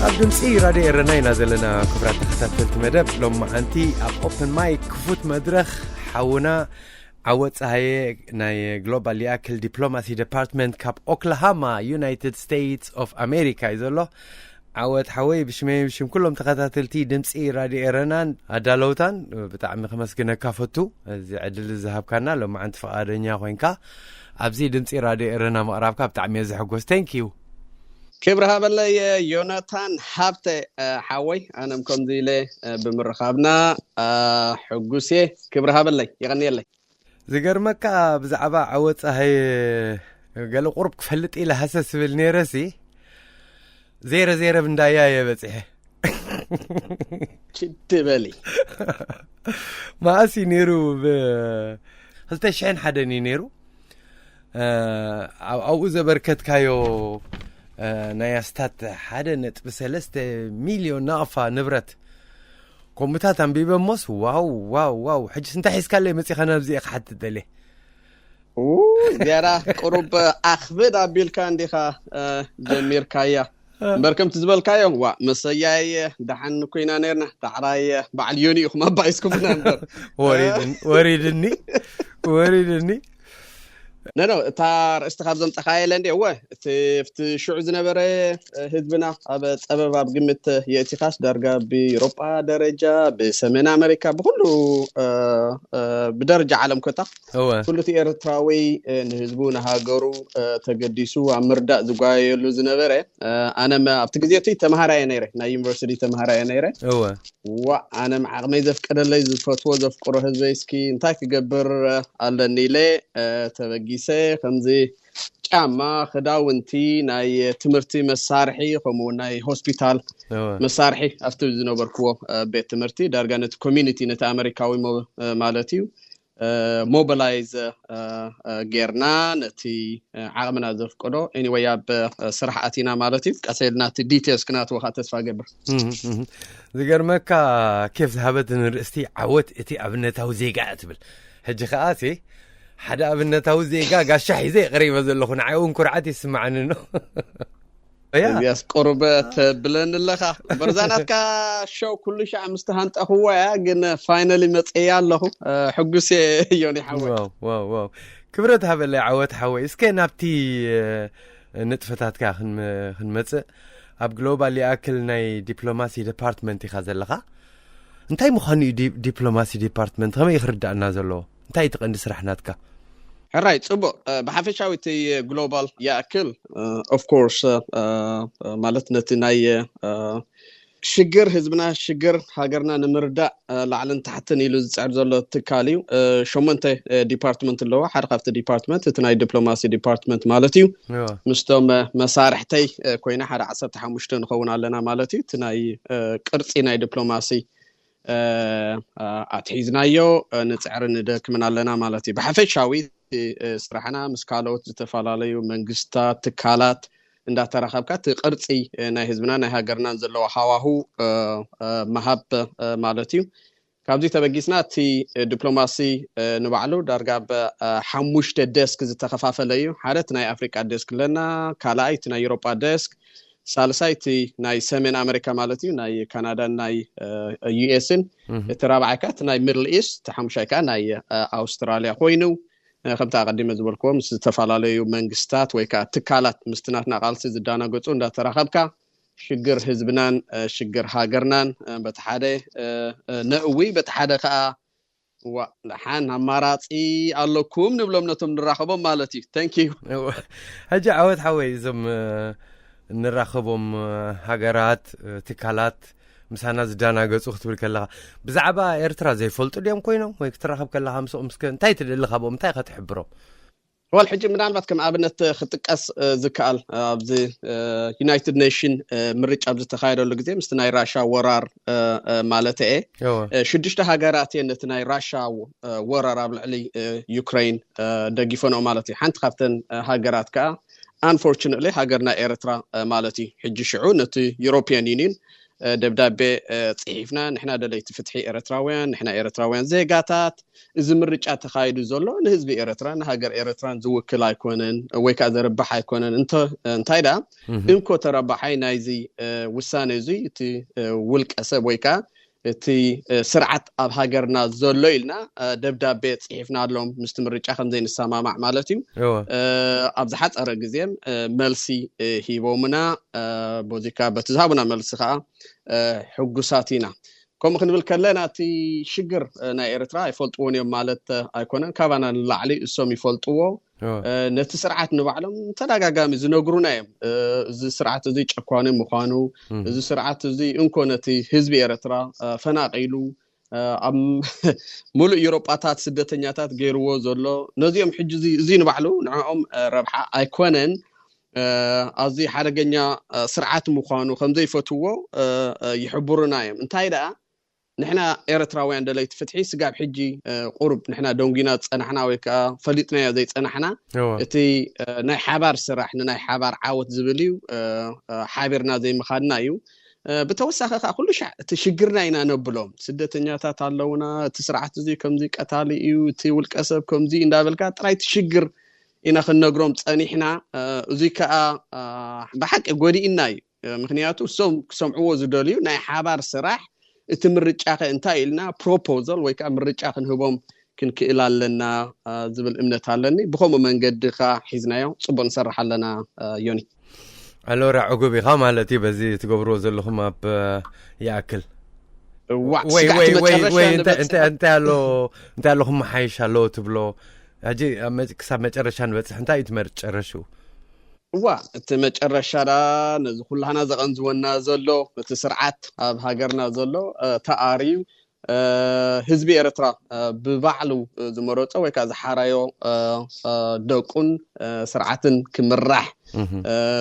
ኣብ ድምፂ ራድዮ ኤረና ኢና ዘለና። ክቡራት ተኸታተልቲ መደብ ሎም መዓንቲ ኣብ ኦፕን ማይክ ክፉት መድረኽ ሓውና ዓወት ፀሃየ ናይ ግሎባል ሊኣክል ዲፕሎማሲ ዲፓርትመንት ካብ ኦክላሃማ ዩናይትድ ስቴትስ ኦፍ ኣሜሪካ እዩ ዘሎ። ዓወት ሓወይ፣ ብሽመይ ብሽም ኩሎም ተኸታተልቲ ድምፂ ራድዮ ኤረናን ኣዳለውታን ብጣዕሚ ከመስግነካ ፈቱ። እዚ ዕድል ዝሃብካና ሎም መዓንቲ ፍቓደኛ ኮይንካ ኣብዚ ድምፂ ራድዮ ኤረና ምቕራብካ ብጣዕሚ እየ ዝሕጎስ። ቴንክ ዩ። ክብሪ ሃበለይ ዮናታን ሃብተ ሓወይ፣ ኣነም ከምዚ ኢለ ብምርኻብና ሕጉስ እየ። ክብሪ ሃበለይ፣ የቐንየለይ። ዝገርመካ ብዛዕባ ዓወት ፀሃየ ገለ ቁሩብ ክፈልጥ ኢለ ሃሰስ ዝብል ነይረሲ ዜረ ዜረ ብንዳያ እየ በፂሐ። ትበሊ። መኣስ እዩ ነይሩ? ብ ክልተ ሽሕን ሓደን እዩ ነይሩ። ኣብኡ ዘበርከትካዮ ናይ ኣስታት ሓደ ነጥቢ ሰለስተ ሚልዮን ናቕፋ ንብረት ከምኡታት ኣንቢበ እሞስ ዋው ዋው ዋው። ሕጅስ እንታይ ሒዝካለይ መፂኻ ናብዚ እየ ክሓትት ደልየ። ገና ቁሩብ ኣኽብድ ኣቢልካ እንዲኻ ጀሚርካያ። እምበር ከምቲ ዝበልካዮ ዋ መሰያይ ደሓን ኩና ነርና። ዳዕራይ በዓል ዮኒ ኢኹም ኣባይስኩምና እምበር ወሪድኒ ወሪድኒ። ነኖ እታ ርእስቲ ካብ ዘምፀኻየ ኢለ እንዲ እወ እቲ ኣብቲ ሽዑ ዝነበረ ህዝብና ኣብ ፀበብ ኣብ ግምት የእቲኻስ ዳርጋ ብኤሮጳ ደረጃ ብሰሜን ኣሜሪካ ብኩሉ ብደረጃ ዓለም ኮታ ኩሉ እቲ ኤርትራዊ ንህዝቡ ንሃገሩ ተገዲሱ ኣብ ምርዳእ ዝጓየየሉ ዝነበረ ኣነ ኣብቲ ግዜ እቲ ተምሃራየ ነይረ ናይ ዩኒቨርሲቲ ተምሃራየ ነይረ። ዋ ኣነ ዓቕመይ ዘፍቀደለይ ዝፈትዎ ዘፍቅሮ ህዝበይ እስኪ እንታይ ክገብር ኣለኒ ኢለ ተበጊሰ ከምዚ ጫማ ክዳውንቲ ናይ ትምህርቲ መሳርሒ ከምኡ ናይ ሆስፒታል መሳርሒ ኣብቲ ዝነበርክዎ ቤት ትምህርቲ ዳርጋ ነቲ ኮሚኒቲ ነቲ ኣመሪካዊ ማለት እዩ ሞቢላይዝ ጌርና ነቲ ዓቕምና ዘፍቀዶ anyway ኣብ ስራሕ ኣቲና ማለት እዩ። ቀሰልና እቲ ዲቴልስ ክናትወካ ተስፋ ገብር። ዝገርመካ ኬፍ ዝሃበትን ርእስቲ ዓወት እቲ ኣብነታዊ ዜጋ እያ ትብል። ሕጂ ከዓ ሓደ ኣብነታዊ ዜጋ ጋሻ ሒዘ የቕሪበ ዘለኹ ንዓይ እውን ኩርዓት ይስማዓኒ ነው። እዚያስ ቁርበት ብለኒ ኣለኻ። በርዛ ናትካ ሾው ኩሉ ሻዕ ምስ ተሃንጠኽዎ እያ ግን ፋይናሊ መፅያ ኣለኹ። ሕጉስ እየ ዮኒ ሓወይ። ክብረት ሃበለይ ዓወት ሓወይ። እስከ ናብቲ ንጥፈታትካ ክንመፅእ ኣብ ግሎባል ይኣክል ናይ ዲፕሎማሲ ዲፓርትመንት ኢኻ ዘለኻ። እንታይ ምዃኑ እዩ ዲፕሎማሲ ዲፓርትመንት ከመይ ክርዳእና ዘለዎ? እንታይ እቲ ቀንዲ ስራሕ ናትካ? ሕራይ ፅቡቅ። ብሓፈሻዊ እቲ ግሎባል ይኣክል ኦፍኮርስ ማለት ነቲ ናይ ሽግር ህዝብና ሽግር ሃገርና ንምርዳእ ላዕልን ታሕትን ኢሉ ዝፅዕር ዘሎ ትካል እዩ። ሸሞንተ ዲፓርትመንት ኣለዎ። ሓደ ካብቲ ዲፓርትመንት እቲ ናይ ዲፕሎማሲ ዲፓርትመንት ማለት እዩ። ምስቶም መሳርሕተይ ኮይና ሓደ ዓሰርተ ሓሙሽተ ንኸውን ኣለና ማለት እዩ። እቲ ናይ ቅርፂ ናይ ዲፕሎማሲ ኣትሒዝናዮ ንፅዕሪ ንደክምን ኣለና ማለት እዩ። ብሓፈሻዊ ስራሕና ምስ ካልኦት ዝተፈላለዩ መንግስታት ትካላት እንዳተራኸብካ እቲ ቅርፂ ናይ ህዝብና ናይ ሃገርናን ዘለዎ ሃዋሁ ምሃብ ማለት እዩ። ካብዚ ተበጊስና እቲ ዲፕሎማሲ ንባዕሉ ዳርጋ ኣብ ሓሙሽተ ዴስክ ዝተኸፋፈለ እዩ። ሓደ እቲ ናይ ኣፍሪቃ ዴስክ ኣለና፣ ካልኣይ እቲ ናይ ኤሮጳ ዴስክ፣ ሳልሳይ እቲ ናይ ሰሜን ኣሜሪካ ማለት እዩ ናይ ካናዳን ናይ ዩኤስን፣ እቲ ራብዓይ ከዓ እቲ ናይ ሚድል ኢስት፣ እቲ ሓሙሻይ ከዓ ናይ ኣውስትራሊያ ኮይኑ ከምቲ ኣቐዲመ ዝበልክዎ ምስ ዝተፈላለዩ መንግስታት ወይ ከዓ ትካላት ምስቲ ናትና ቃልሲ ዝዳናገፁ እንዳተራኸብካ ሽግር ህዝብናን ሽግር ሃገርናን በቲ ሓደ ነእዊ በቲ ሓደ ከዓ ዋ ደሓን ኣማራፂ ኣለኩም ንብሎም ነቶም ንራኸቦም ማለት እዩ። ተንክ ዩ። ሕጂ ዓወት ሓወይ እዞም ንራኸቦም ሃገራት ትካላት ምሳና ዝዳናገጹ ክትብል ከለኻ፣ ብዛዕባ ኤርትራ ዘይፈልጡ ድዮም ኮይኖም? ወይ ክትራኸብ ከለኻ ምስኦም፣ እስከ እንታይ ትደሊ ካብኦም? እንታይ ኢኻ ትሕብሮም? ወል ሕጂ ምናልባት ከም ኣብነት ክጥቀስ ዝከኣል፣ ኣብዚ ዩናይትድ ኔሽን ምርጫ ኣብ ዝተኻየደሉ ግዜ ምስቲ ናይ ራሻ ወራር ማለት እየ፣ ሽዱሽተ ሃገራት እየን ነቲ ናይ ራሻ ወራር ኣብ ልዕሊ ዩክሬን ደጊፈኖ ማለት እዩ። ሓንቲ ካብተን ሃገራት ከዓ፣ ኣንፎርቹነትሊ፣ ሃገርና ኤርትራ ማለት እዩ። ሕጂ ሽዑ ነቲ ዩሮፒያን ዩኒየን ደብዳቤ ፅሒፍና፣ ንሕና ደለይቲ ፍትሒ ኤርትራውያን፣ ንሕና ኤርትራውያን ዜጋታት፣ እዚ ምርጫ ተኻይዱ ዘሎ ንህዝቢ ኤርትራ፣ ንሃገር ኤርትራን ዝውክል ኣይኮነን፣ ወይ ከዓ ዘርብሕ ኣይኮነን። እንታይ ደኣ እንኮ ተረባሓይ ናይዚ ውሳነ እዚ እቲ ውልቀ ሰብ ወይ ከዓ እቲ ስርዓት ኣብ ሃገርና ዘሎ ኢልና ደብዳቤ ፅሒፍና ኣሎም፣ ምስቲ ምርጫ ከም ዘይንሰማማዕ ማለት እዩ። ኣብ ዝሓፀረ ግዜ መልሲ ሂቦምና። በዚ ከዓ በቲ ዝሃቡና መልሲ ከዓ ሕጉሳት ኢና። ከምኡ ክንብል ከለና፣ እቲ ሽግር ናይ ኤርትራ ኣይፈልጥዎን እዮም ማለት ኣይኮነን። ካባና ንላዕሊ እሶም ይፈልጥዎ። ነቲ ስርዓት ንባዕሎም ተደጋጋሚ ዝነግሩና እዮም። እዚ ስርዓት እዚ ጨኳኒ ምዃኑ፣ እዚ ስርዓት እዚ እንኮ ነቲ ህዝቢ ኤርትራ ፈናቒሉ፣ ኣብ ሙሉእ ዩሮጳታት ስደተኛታት ገይርዎ ዘሎ፣ ነዚኦም ሕጂ እዚ ንባዕሉ ንዕኦም ረብሓ ኣይኮነን። ኣዝዩ ሓደገኛ ስርዓት ምዃኑ ከም ዘይፈትዎ ይሕብሩና እዮም። እንታይ ደኣ፣ ንሕና ኤርትራውያን ደለይቲ ፍትሒ ስጋብ ሕጂ ቁሩብ ንሕና ደንጉና ዝጸናሕና ወይ ከዓ ፈሊጥናዮ ዘይጸናሕና፣ እቲ ናይ ሓባር ስራሕ ንናይ ሓባር ዓወት ዝብል እዩ። ሓቢርና ዘይምኻድና እዩ። ብተወሳኺ ከዓ ኩሉ ሻዕ እቲ ሽግርና ኢና ነብሎም። ስደተኛታት ኣለውና፣ እቲ ስርዓት እዚ ከምዚ ቀታሊ እዩ፣ እቲ ውልቀ ሰብ ከምዚ እንዳበልካ ጥራይ እቲ ሽግር ኢና ክንነግሮም ጸኒሕና። እዚ ከዓ ብሓቂ ጎዲእና እዩ። ምክንያቱ እሶም ክሰምዕዎ ዝደልዩ ናይ ሓባር ስራሕ፣ እቲ ምርጫ ከ እንታይ ኢልና ፕሮፖዛል ወይ ከዓ ምርጫ ክንህቦም ክንክእል ኣለና ዝብል እምነት ኣለኒ። ብከምኡ መንገዲ ከ ሒዝናዮ ጽቡቅ ንሰርሕ ኣለና። ዮኒ፣ ኣሎራ ዕጉብ ኢኻ ማለት እዩ በዚ ትገብርዎ ዘለኹም ኣብ ይኣክል። እዋ፣ ወይ ስጋዕ ወይ እቲ ወይ መጨረሻ ወይ ንበጽሕ። እንታይ እንታይ ኣሎ እንታይ ኣሎ ክመሓየሽ ኣለዎ ትብሎ? ሕጂ ኣብ መ- ክሳብ መጨረሻ ንበጽሕ፣ እንታይ እዩ ትመርጽ ጨረሹ? እዋ፣ እቲ መጨረሻ ዳ ነዚ ኩላህና ዘቐንዝወና ዘሎ፣ እቲ ስርዓት ኣብ ሃገርና ዘሎ ተኣርዩ፣ ህዝቢ ኤርትራ ብባዕሉ ዝመረጾ ወይ ከዓ ዝሓራዮ ደቁን ስርዓትን ክምራሕ፣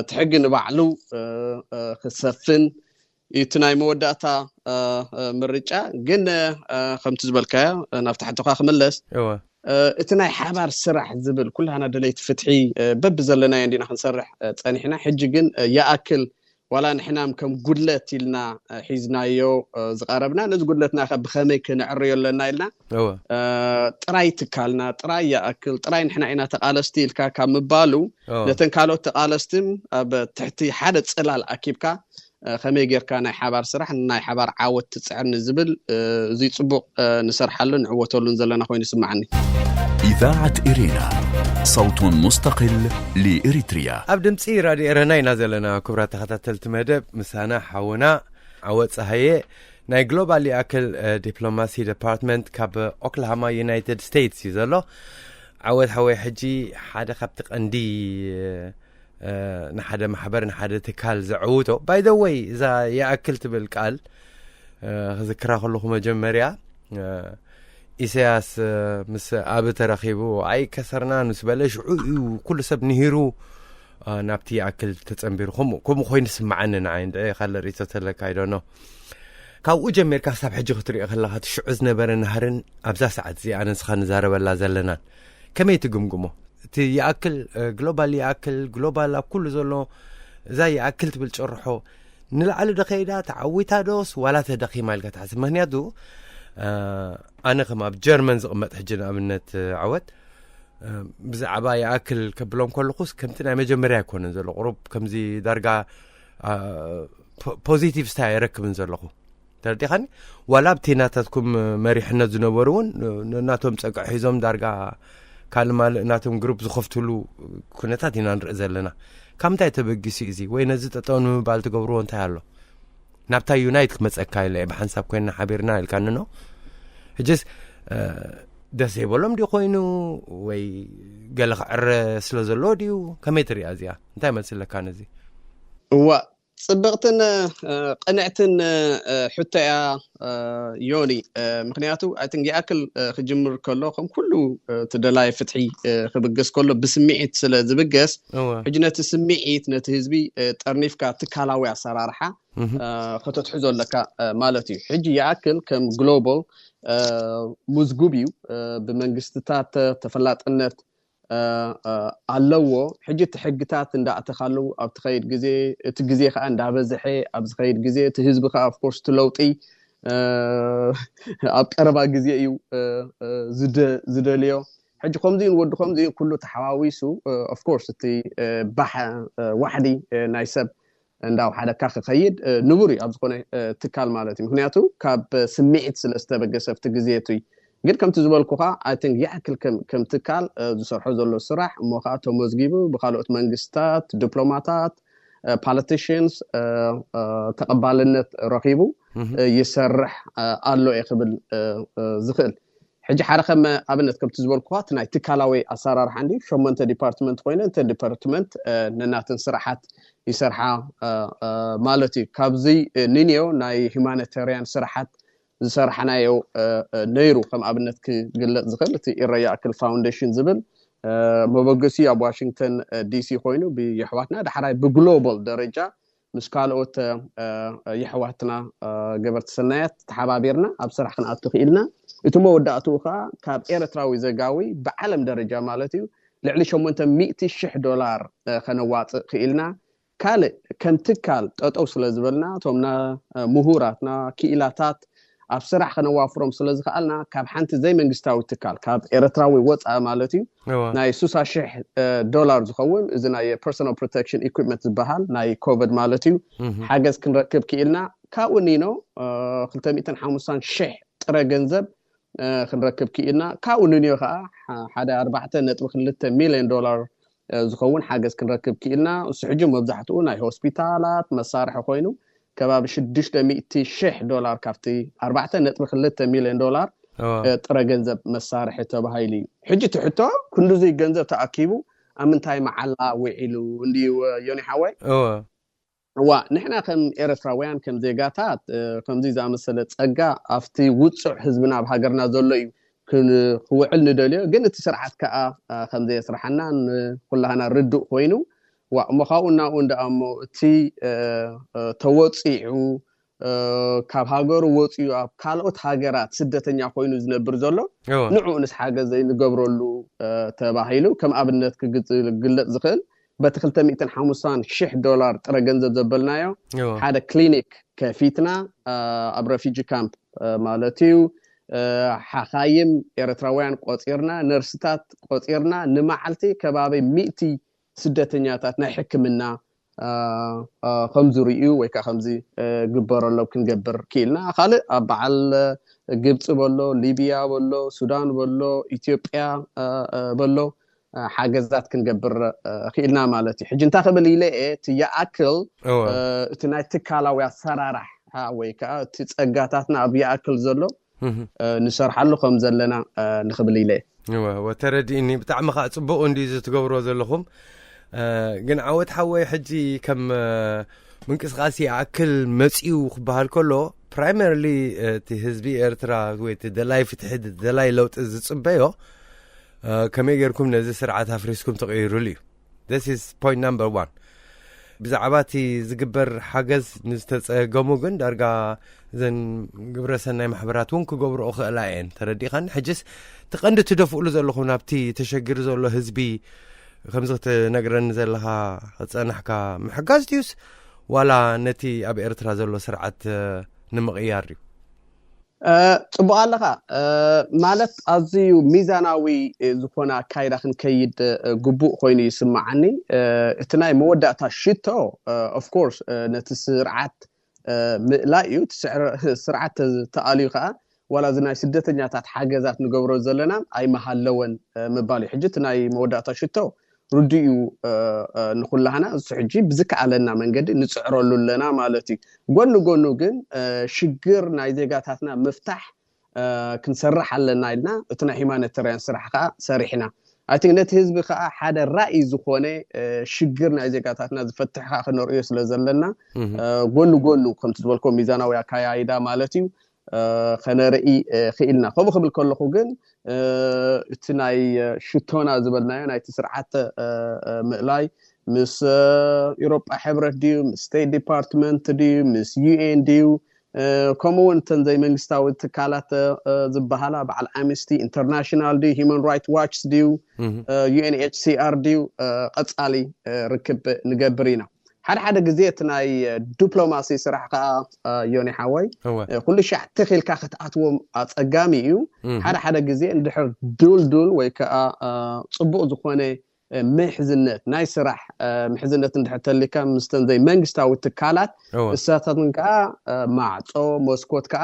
እቲ ሕጊ ንባዕሉ ክሰፍን፣ እቲ ናይ መወዳእታ ምርጫ ግን፣ ከምቲ ዝበልካዮ፣ ናብቲ ሕቶኻ ክምለስ፣ እቲ ናይ ሓባር ስራሕ ዝብል፣ ኩላና ደለይቲ ፍትሒ በብዘለናዮ እንዲና ክንሰርሕ ጸኒሕና። ሕጂ ግን ይኣክል፣ ዋላ ንሕናም ከም ጉድለት ኢልና ሒዝናዮ ዝቐረብና፣ ነዚ ጉድለትና ከ ብኸመይ ክነዕርዮ ኣለና ኢልና፣ ጥራይ ትካልና፣ ጥራይ ይኣክል፣ ጥራይ ንሕና ኢና ተቓለስቲ ኢልካ ካብ ምባሉ፣ ነተን ካልኦት ተቓለስትን ኣብ ትሕቲ ሓደ ጽላል ኣኪብካ፣ ከመይ ጌርካ ናይ ሓባር ስራሕ ንናይ ሓባር ዓወት ትጽዕር ንዝብል፣ እዚ ጽቡቕ ንሰርሓሉን ንዕወተሉን ዘለና ኮይኑ ይስምዓኒ። إذاعة إرينا، صوت مستقل لإريتريا. ኣብ ድምፂ ራድዮ ኤረና ኢና ዘለና። ክቡራት ተኸታተልቲ መደብ፣ ምሳና ሓውና ዓወት ፀሃየ ናይ ግሎባል ይኣክል ዲፕሎማሲ ዲፓርትመንት ካብ ኦክላሃማ ዩናይትድ ስቴትስ እዩ ዘሎ። ዓወት ሓወይ፣ ሕጂ ሓደ ካብቲ ቀንዲ ንሓደ ማሕበር፣ ንሓደ ትካል ዘዕውቶ፣ ባይ ዘ ወይ፣ እዛ ይኣክል ትብል ቃል ክዝክራ ከለኹ፣ መጀመርያ ኢሳያስ ምስ ኣብ ተረኺቡ፣ ኣይ ከሰርናን ምስ በለ፣ ሽዑ እዩ ኩሉ ሰብ ንሂሩ ናብቲ ይኣክል ተጸንቢሩ። ከምኡ ከምኡ ኮይኑ ስምዓኒ ንዓይ። እንድዒ ካልእ ርእይቶ ተለካ፣ I don't know። ካብኡ ጀሚርካ ክሳብ ሕጂ ክትሪኦ ከለኻ፣ እቲ ሽዑ ዝነበረ ናህርን ኣብዛ ሰዓት እዚኣ ኣነ ንስኻ ንዛረበላ ዘለናን ከመይ ትግምግሞ? እቲ ይኣክል፣ ግሎባል ይኣክል፣ ግሎባል ኣብ ኩሉ ዘሎ፣ እዛ ይኣክል ትብል ጭርሖ ንላዕሊ ዶ ከይዳ፣ ተዓዊታ ዶስ ዋላ ተደኺማ ኢልካ ትሓስብ? ምክንያቱ ኣነ ከም ኣብ ጀርመን ዝቕመጥ ሕጂ ንኣብነት ዓወት፣ ብዛዕባ ይኣክል ከብሎም ከለኹስ ከምቲ ናይ መጀመርያ ኣይኮነን ዘሎ። ቁሩብ ከምዚ ዳርጋ ፖዚቲቭ ስታይ ኣይረክብን ዘለኹ። ተረዲኻኒ? ዋላ ኣብቲ ናታትኩም መሪሕነት ዝነበሩ እውን ነናቶም ጸግዒ ሒዞም ዳርጋ ካልእ ማልእ ናቶም ግሩፕ ዝኸፍትሉ ኩነታት ኢና ንርኢ ዘለና። ካብ ምንታይ ተበጊሱ እዩ እዚ? ወይ ነዚ ጠጠው ንምባል ትገብርዎ እንታይ ኣሎ? ናብታ ዩናይት ክመጸካ ኢለ እየ፣ ብሓንሳብ ኮይንና ሓቢርና ኢልካኒ ኖ። ሕጅስ ደስ ዘይበሎም ድዩ ኮይኑ፣ ወይ ገለ ክዕረ ስለ ዘለዎ ድዩ? ከመይ ትሪኣ እዚኣ? እንታይ መልሲ ኣለካ ነዚ? እዋ፣ ጽብቕትን ቅንዕትን ሕቶ እያ። ዮኒ፣ ምክንያቱ ኣይትን ይኣክል ክጅምር ከሎ ከም ኩሉ እቲ ደላይ ፍትሒ ክብገስ ከሎ ብስምዒት ስለ ዝብገስ፣ ሕጂ ነቲ ስምዒት ነቲ ህዝቢ ጠርኒፍካ ትካላዊ ኣሰራርሓ ከተትሕዞ ኣለካ ማለት እዩ። ሕጂ ይኣክል ከም ግሎባል ምዝጉብ እዩ። ብመንግስትታት ተፈላጥነት ኣለዎ። ሕጂ እቲ ሕግታት እንዳእተኻሉ ኣብ ትኸይድ ግዜ፣ እቲ ግዜ ከዓ እንዳበዝሐ ኣብ ዝኸይድ ግዜ፣ እቲ ህዝቢ ከዓ ኦፍኮርስ እቲ ለውጢ ኣብ ቀረባ ግዜ እዩ ዝደልዮ። ሕጂ ከምዚኡን ወዲ ከምዚኡ ኩሉ ተሓዋዊሱ ኦፍኮርስ እቲ ባሕ ዋሕዲ ናይ ሰብ እንዳውሓደካ ክኸይድ ንቡር እዩ ኣብ ዝኾነ ትካል ማለት እዩ። ምክንያቱ ካብ ስምዒት ስለ ዝተበገሰ ኣብቲ ግዜ እቲ ግን ከምቲ ዝበልኩኻ ኣይን ይኣክል ከም ትካል ዝሰርሖ ዘሎ ስራሕ እሞ ከዓ ተመዝጊቡ ብካልኦት መንግስታት፣ ዲፕሎማታት፣ ፓለቲሽንስ ተቐባልነት ረኺቡ ይሰርሕ ኣሎ እየ ክብል ዝኽእል። ሕጂ ሓደ ከም ኣብነት ከምቲ ዝበልኩኻ እቲ ናይ ትካላዊ ኣሰራርሓ እንዲ ሸሞንተ ዲፓርትመንት ኮይነ እንተ ዲፓርትመንት ነናትን ስራሓት ይሰርሓ ማለት እዩ። ካብዚ ንንዮ ናይ ሂማኒታሪያን ስራሓት ዝሰርሓናዮ ነይሩ። ከም ኣብነት ክግለፅ ዝኽእል እቲ ኢረያ ኣክል ፋውንዴሽን ዝብል መበገሲ ኣብ ዋሽንግተን ዲሲ ኮይኑ ብየሕዋትና ዳሕራይ ብግሎባል ደረጃ ምስ ካልኦት የሕዋትና ገበርቲ ሰናያት ተሓባቢርና ኣብ ስራሕ ክንኣቱ ክኢልና። እቲ መወዳእትኡ ከዓ ካብ ኤርትራዊ ዘጋዊ ብዓለም ደረጃ ማለት እዩ ልዕሊ ሸሞንተ ሚእቲ ሽሕ ዶላር ከነዋፅእ ክኢልና። ካልእ ከም ትካል ጠጠው ስለ ዝበልና እቶም ምሁራትና ክኢላታት ኣብ ስራሕ ከነዋፍሮም ስለ ዝኸኣልና ካብ ሓንቲ ዘይመንግስታዊ ትካል ካብ ኤርትራዊ ወፃኢ ማለት እዩ ናይ ሱሳ ሽሕ ዶላር ዝኸውን እዚ ናይ ፐርሶናል ፕሮቴክሽን ኢኩፕመንት ዝበሃል ናይ ኮቪድ ማለት እዩ ሓገዝ ክንረክብ ክኢልና። ካብኡ ኒኖ ክልተ ሚእትን ሓሙሳን ሽሕ ጥረ ገንዘብ ክንረክብ ክኢልና። ካብኡ ንንዮ ከዓ ሓደ ኣርባዕተ ነጥቢ ክልተ ሚልዮን ዶላር ዝኸውን ሓገዝ ክንረክብ ክኢልና። እሱ ሕጂ መብዛሕትኡ ናይ ሆስፒታላት መሳርሒ ኮይኑ ከባቢ ሽዱሽተ ሚእቲ ሽሕ ዶላር ካብቲ ኣርባዕተ ነጥቢ ክልተ ሚልዮን ዶላር ጥረ ገንዘብ መሳርሒ ተባሂሉ እዩ። ሕጂ እቲ ሕቶ ክንድዙይ ገንዘብ ተኣኪቡ ኣብ ምንታይ መዓላ ውዒሉ እንድዩ ዮኒ ሓወይ? እዋ ንሕና ከም ኤርትራውያን ከም ዜጋታት ከምዚ ዝኣመሰለ ጸጋ ኣብቲ ውጹዕ ህዝብና ኣብ ሃገርና ዘሎ እዩ ክውዕል ንደልዮ። ግን እቲ ስርዓት ከዓ ከምዘየስርሓና ንኩላህና ርዱእ ኮይኑ ዋ እሞ ካብኡ እናብኡ እንዳ እሞ እቲ ተወፂዑ ካብ ሃገሩ ወፂኡ ኣብ ካልኦት ሃገራት ስደተኛ ኮይኑ ዝነብር ዘሎ ንዕኡ ንስ ሓገዝ ዘይንገብረሉ ተባሂሉ ከም ኣብነት ክግለፅ ዝኽእል በቲ ክልተ ሚእትን ሓሙሳን ሽሕ ዶላር ጥረ ገንዘብ ዘበልናዮ ሓደ ክሊኒክ ከፊትና ኣብ ረፊጂ ካምፕ ማለት እዩ ሓኻይም ኤርትራውያን ቆፂርና ነርስታት ቆፂርና ንመዓልቲ ከባቢ ሚእቲ ስደተኛታት ናይ ሕክምና ከም ዝርእዩ ወይ ከዓ ከምዚ ግበረሎም ክንገብር ክኢልና። ካልእ ኣብ በዓል ግብፂ በሎ፣ ሊብያ በሎ፣ ሱዳን በሎ፣ ኢትዮጵያ በሎ ሓገዛት ክንገብር ክኢልና ማለት እዩ። ሕጂ እንታይ ክብል ኢለ እየ እቲ ይኣክል እቲ ናይ ትካላዊ ኣሰራራሕ ወይ ከዓ እቲ ፀጋታትና ኣብ ይኣክል ዘሎ ንሰርሓሉ ከም ዘለና ንኽብል ኢለ እየ። ተረዲእኒ። ብጣዕሚ ከዓ ፅቡቅ እንዲ እዚ ትገብሮ ዘለኹም። ግን ዓወት ሓወይ ሕጂ ከም ምንቅስቃስ ይኣክል መፅዩ ክበሃል ከሎ ፕራይመርሊ እቲ ህዝቢ ኤርትራ ወይ እቲ ደላይ ፍትሒ ደላይ ለውጢ ዝፅበዮ ከመይ ጌርኩም ነዚ ስርዓት ኣፍሪስኩም ትቕይሩሉ እዩ። This is point number one። ብዛዕባ እቲ ዝግበር ሓገዝ ንዝተፀገሙ ግን ዳርጋ እዘን ግብረሰናይ ማሕበራት እውን ክገብርኦ ክእላ እየን። ተረዲእኻኒ? ሕጅስ እቲ ቀንዲ ትደፍእሉ ዘለኹም ናብቲ ተሸጊሩ ዘሎ ህዝቢ ከምዚ ክትነግረኒ ዘለኻ ክፀናሕካ ምሕጋዝ ድዩስ ዋላ ነቲ ኣብ ኤርትራ ዘሎ ስርዓት ንምቕያር ድዩ? ፅቡቅ ኣለካ ማለት ኣዝዩ ሚዛናዊ ዝኾነ ኣካይዳ ክንከይድ ግቡእ ኮይኑ ይስማዓኒ። እቲ ናይ መወዳእታ ሽቶ ኦፍኮርስ ነቲ ስርዓት ምእላይ እዩ። ስርዓት ተኣልዩ ከዓ ዋላ እዚ ናይ ስደተኛታት ሓገዛት ንገብሮ ዘለና ኣይመሃለወን ምባል እዩ። ሕጂ እቲ ናይ መወዳእታ ሽቶ ርዱእ እዩ ንኩላህና። እሱ ሕጂ ብዝከኣለና መንገዲ ንፅዕረሉ ኣለና ማለት እዩ። ጎኒ ጎኑ ግን ሽግር ናይ ዜጋታትና ምፍታሕ ክንሰርሕ ኣለና ኢልና እቲ ናይ ሂማኒታርያን ስራሕ ከዓ ሰሪሕና። I think ነቲ ህዝቢ ከዓ ሓደ ራእይ ዝኾነ ሽግር ናይ ዜጋታትና ዝፈትሕ ከዓ ክነርእዮ ስለ ዘለና፣ ጎኑ ጎኑ ከምቲ ዝበልኮ ሚዛናዊ ኣካያይዳ ማለት እዩ ከነርኢ ክኢልና። ከምኡ ክብል ከለኹ ግን እቲ ናይ ሽቶና ዝበልናዮ ናይቲ ስርዓት ምእላይ ምስ ኤሮጳ ሕብረት ድዩ፣ ምስ ስቴት ዲፓርትመንት ድዩ፣ ምስ ዩ ኤን ድዩ፣ ከምኡ እውን እተን ዘይመንግስታዊ ትካላት ዝበሃላ በዓል ኣምነስቲ ኢንተርናሽናል ድዩ፣ ሂማን ራይት ዋች ድዩ፣ ዩ ኤን ኤች ሲ ኣር ድዩ፣ ቀፃሊ ርክብ ንገብር ኢና። ሓደ ሓደ ግዜ እቲ ናይ ዲፕሎማሲ ስራሕ ከዓ ዮኒ ሓወይ ኩሉ ሻዕ ተኺልካ ክትኣትዎም ኣፀጋሚ እዩ። ሓደ ሓደ ግዜ እንድሕር ዱልዱል ወይ ከዓ ፅቡቅ ዝኾነ ምሕዝነት ናይ ስራሕ ምሕዝነት እንድሕር ተሊካ ምስተን ዘይመንግስታዊ ትካላት እሳታትን ከዓ ማዕፆ መስኮት ከዓ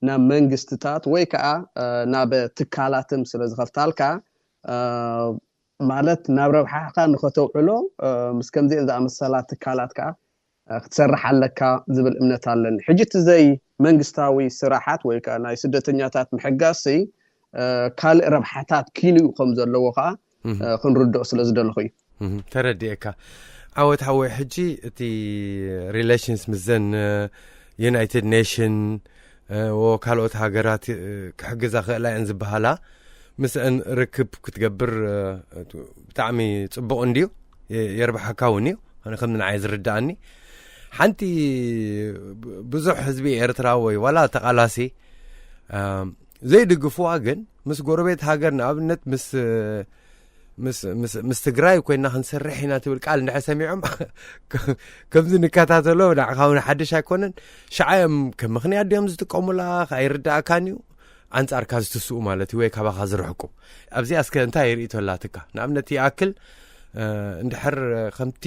ናብ መንግስትታት ወይ ከዓ ናብ ትካላትም ስለ ዝኸፍታልካ ማለት ናብ ረብሓኻ ንኸተውዕሎ ምስ ከምዚአን ዝኣመሰላ ትካላት ከዓ ክትሰርሕ ኣለካ ዝብል እምነት ኣለኒ። ሕጂ እቲ ዘይ መንግስታዊ ስራሓት ወይ ከዓ ናይ ስደተኛታት ምሕጋዝሲ ካልእ ረብሓታት ኪንኡ ከም ዘለዎ ከዓ ክንርድኦ ስለ ዝደለኹ እዩ። ተረዲኤካ። ዓወት ሓወይ፣ ሕጂ እቲ ሪሌሽንስ ምስዘን ዩናይትድ ኔሽን ካልኦት ሃገራት ክሕግዛ ክእላ እየን ዝበሃላ ምስአን ርክብ ክትገብር ብጣዕሚ ፅቡቕ እንድዩ፣ የርብሓካ እውን እዩ። ኣነ ከም ንዓይ ዝርድኣኒ ሓንቲ ብዙሕ ህዝቢ ኤርትራ ወይ ዋላ ተቓላሲ ዘይድግፍዋ ግን ምስ ጎረቤት ሃገር ንኣብነት ምስ ምስ ምስ ምስ ትግራይ ኮይና ክንሰርሕ ኢና ትብል ቃል እንድሕር ሰሚዖም ከምዚ ንከታተሎ ንዓኻ እውን ሓድሽ ኣይኮነን። ሽዓ እዮም ከም ምኽንያት ድዮም ዝጥቀሙላ ኣይርዳእካን እዩ። ኣንጻርካ ዝትስኡ ማለት እዩ ወይ ካባኻ ዝርሕቁ። ኣብዚኣ እስከ እንታይ ርእቶ ኣላትካ? ንኣብነት ይኣክል እንድሕር ከምቲ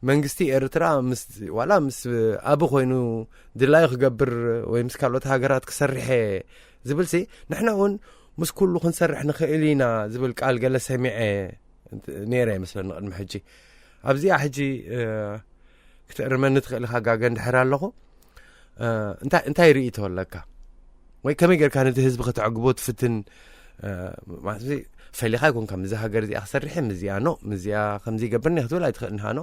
መንግስቲ ኤርትራ ዋላ ምስ ኣቢ ኮይኑ ድላዩ ክገብር ወይ ምስ ካልኦት ሃገራት ክሰርሐ ዝብል ሲ ንሕና እውን ምስ ኩሉ ክንሰርሕ ንኽእል ኢና ዝብል ቃል ገለ ሰሚዐ ነይረ ይመስለኒ ቅድሚ ሕጂ። ኣብዚኣ ሕጂ ክትእርመኒ ትኽእል ኢኻ ጋገ እንድሕር ኣለኹ። እንታይ ርእይቶ ኣለካ? ወይ ከመይ ጌርካ ነቲ ህዝቢ ከተዕግቦ ትፍትን? ማለት ፈሊኻ ይኮንካ ምዚ ሃገር እዚኣ ክሰርሕ እየ፣ ምዚኣ ኖ፣ ምዚኣ ከምዚ ይገብርኒ ክትብል ኣይትኽእልን ሃኖ።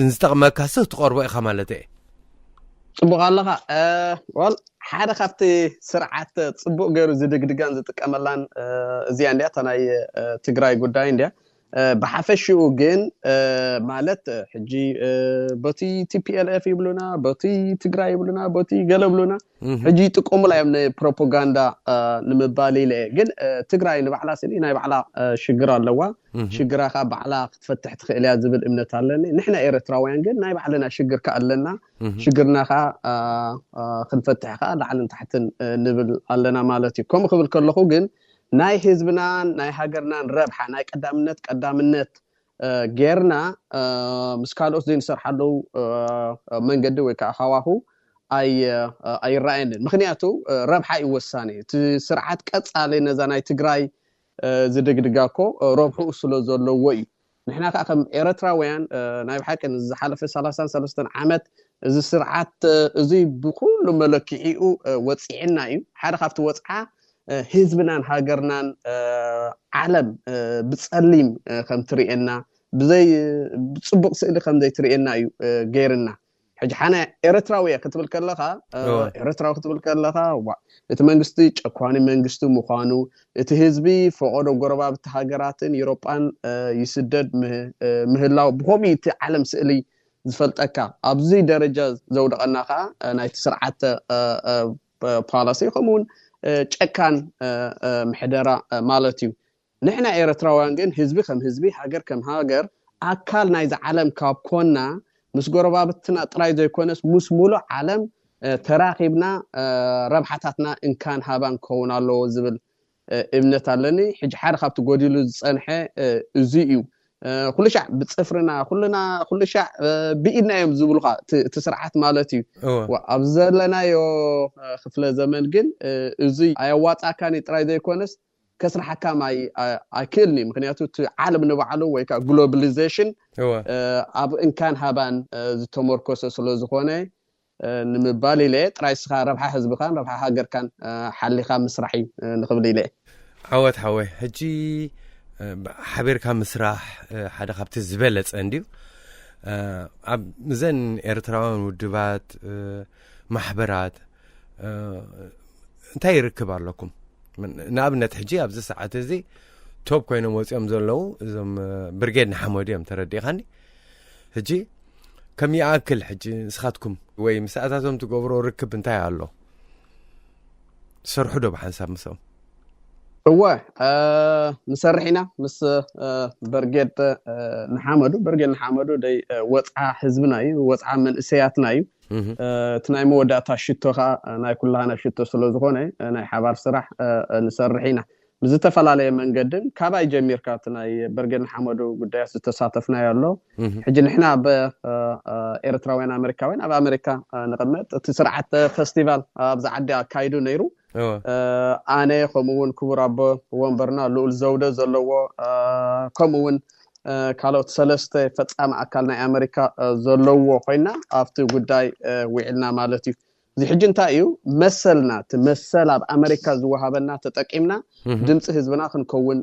ንዝጠቕመካ ስ ትቐርቦ ኢኻ ማለት እየ። ፅቡቅ ኣለኻ። ወል ሓደ ካብቲ ስርዓት ፅቡቅ ገይሩ ዝድግድጋን ዝጥቀመላን እዚኣ እንዲያ እታ ናይ ትግራይ ጉዳይ እንዲያ። ብሓፈሽኡ ግን ማለት ሕጂ በቲ ቲ ፒ ኤል ኤፍ ይብሉና፣ በቲ ትግራይ ይብሉና፣ በቲ ገለ ብሉና፣ ሕጂ ይጥቀሙላ እዮም ንፕሮፓጋንዳ ንምባል ኢለ እየ። ግን ትግራይ ንባዕላ ስኒ ናይ ባዕላ ሽግር ኣለዋ። ሽግራ ከዓ ባዕላ ክትፈትሕ ትኽእል እያ ዝብል እምነት ኣለኒ። ንሕና ኤርትራውያን ግን ናይ ባዕልና ሽግር ከዓ ኣለና። ሽግርና ከዓ ክንፈትሕ ከዓ ላዕልን ታሕትን ንብል ኣለና ማለት እዩ። ከምኡ ክብል ከለኹ ግን ናይ ህዝብናን ናይ ሃገርናን ረብሓ ናይ ቀዳምነት ቀዳምነት ጌርና ምስ ካልኦት ዘይንሰርሓሉ መንገዲ ወይ ከዓ ሃዋሁ ኣይረኣየንን። ምክንያቱ ረብሓ እዩ ወሳኒ። እቲ ስርዓት ቀፃሊ ነዛ ናይ ትግራይ ዝድግድጋ እኮ ረብሕኡ ስለ ዘለዎ እዩ። ንሕና ከዓ ከም ኤረትራውያን ናይ ብሓቂ ዝሓለፈ ሰላሳን ሰለስተን ዓመት እዚ ስርዓት እዚ ብኩሉ መለክዒኡ ወፂዕና እዩ። ሓደ ካብቲ ወፅዓ ህዝብናን ሃገርናን ዓለም ብፀሊም ከም ትርእየና ብዘይ ብፅቡቅ ስእሊ ከም ዘይትርእየና እዩ ገይርና። ሕጂ ሓነ ኤረትራዊ እየ ክትብል ከለኻ ኤረትራዊ ክትብል ከለኻ እቲ መንግስቲ ጨኳኒ መንግስቲ ምዃኑ እቲ ህዝቢ ፈቐዶ ጎረባብቲ ሃገራትን ኤሮጳን ይስደድ ምህላው ብኸምኡ እቲ ዓለም ስእሊ ዝፈልጠካ ኣብዚ ደረጃ ዘውደቐና ከዓ ናይቲ ስርዓተ ፓላሲ ከምኡውን ጨካን ምሕደራ ማለት እዩ። ንሕና ኤረትራውያን ግን ህዝቢ ከም ህዝቢ ሃገር ከም ሃገር ኣካል ናይዚ ዓለም ካብ ኮና ምስ ጎረባብትና ጥራይ ዘይኮነስ ምስ ሙሉእ ዓለም ተራኺብና ረብሓታትና እንካን ሃባን ክኸውን ኣለዎ ዝብል እምነት ኣለኒ። ሕጂ ሓደ ካብቲ ጎዲሉ ዝፀንሐ እዚ እዩ። ኩሉ ሻዕ ብፅፍርና ኩሉና ኩሉ ሻዕ ብኢድና እዮም ዝብሉካ እቲ ስርዓት ማለት እዩ። ኣብዚ ዘለናዮ ክፍለ ዘመን ግን እዚ ኣየዋፃእካን ጥራይ ዘይኮነስ ከስርሓካ ኣይክእልን እዩ። ምክንያቱ እቲ ዓለም ንባዕሉ ወይ ከዓ ግሎባሊዜሽን ኣብ እንካን ሃባን ዝተመርኮሰ ስለዝኮነ ንምባል ኢለ ጥራይ ስኻ ረብሓ ህዝብካን ረብሓ ሃገርካን ሓሊኻ ምስራሕ እዩ ንክብል ኢለ። ዓወት ሓወይ፣ ሕጂ ሓቢርካ ምስራሕ ሓደ ካብቲ ዝበለጸ እንድዩ። ኣብ እዘን ኤርትራውያን ውድባት፣ ማሕበራት እንታይ ይርክብ ኣለኩም? ንኣብነት ሕጂ ኣብዚ ሰዓት እዚ ቶፕ ኮይኖም ወፂኦም ዘለዉ እዞም ብርጌድ ንሓመዱ እዮም፣ ተረዲእኻኒ? ሕጂ ከም ይኣክል ሕጂ ንስኻትኩም ወይ ምስኣታቶም ትገብሮ ርክብ እንታይ ኣሎ? ትሰርሑ ዶ ብሓንሳብ ምስኦም? እወ፣ ንሰርሕ ኢና ምስ በርጌድ ንሓመዱ። በርጌድ ንሓመዱ ደይ ወፅዓ ህዝብና እዩ፣ ወፅዓ መንእሰያትና እዩ። እቲ ናይ መወዳእታ ሽቶ ከዓ ናይ ኩላህና ሽቶ ስለዝኮነ ናይ ሓባር ስራሕ ንሰርሕ ኢና ብዝተፈላለየ መንገድን። ካባይ ጀሚርካ እቲ ናይ በርጌድ ንሓመዱ ጉዳያት ዝተሳተፍናዮ ኣሎ። ሕጂ ንሕና ኣብ ኤርትራውያን ኣመሪካውያን ኣብ ኣመሪካ ንቕመጥ፣ እቲ ስርዓት ፈስቲቫል ኣብዚ ዓዲ ኣካይዱ ነይሩ። ኣነ ከምኡ እውን ክቡር ኣቦ ወንበርና ልኡል ዘውደ ዘለዎ፣ ከምኡ እውን ካልኦት ሰለስተ ፈፃሚ ኣካል ናይ ኣመሪካ ዘለዎ ኮይና ኣብቲ ጉዳይ ውዒልና ማለት እዩ። እዚ ሕጂ እንታይ እዩ መሰልና? እቲ መሰል ኣብ ኣመሪካ ዝወሃበና ተጠቂምና ድምፂ ህዝብና ክንከውን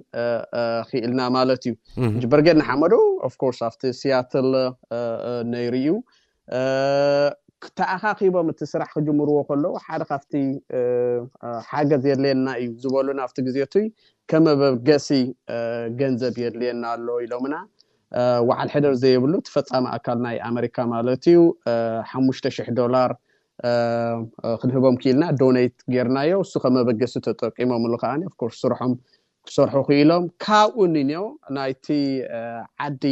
ክኢልና ማለት እዩ። ሕጂ በርጌድ ንሓመዱ ኦፍኮርስ ኣብቲ ሲያትል ነይሩ እዩ። ተኣኻኺቦም እቲ ስራሕ ክጅምርዎ ከለዉ ሓደ ካብቲ ሓገዝ የድልየና እዩ ዝበሉና ኣብቲ ግዜ እቱይ ከመበገሲ ገንዘብ የድልየና ኣሎ ኢሎምና። ወዓል ሕደር ዘየብሉ እቲ ፈፃሚ ኣካል ናይ ኣመሪካ ማለት እዩ ሓሙሽተ ሽሕ ዶላር ክንህቦም ክኢልና ዶኔት ጌርናዮ። እሱ ከመበገሲ ተጠቂሞምሉ ከዓኒ ኦፍኮርስ ስርሖም ክሰርሑ ክኢሎም። ካብኡ ንንዮ ናይቲ ዓዲ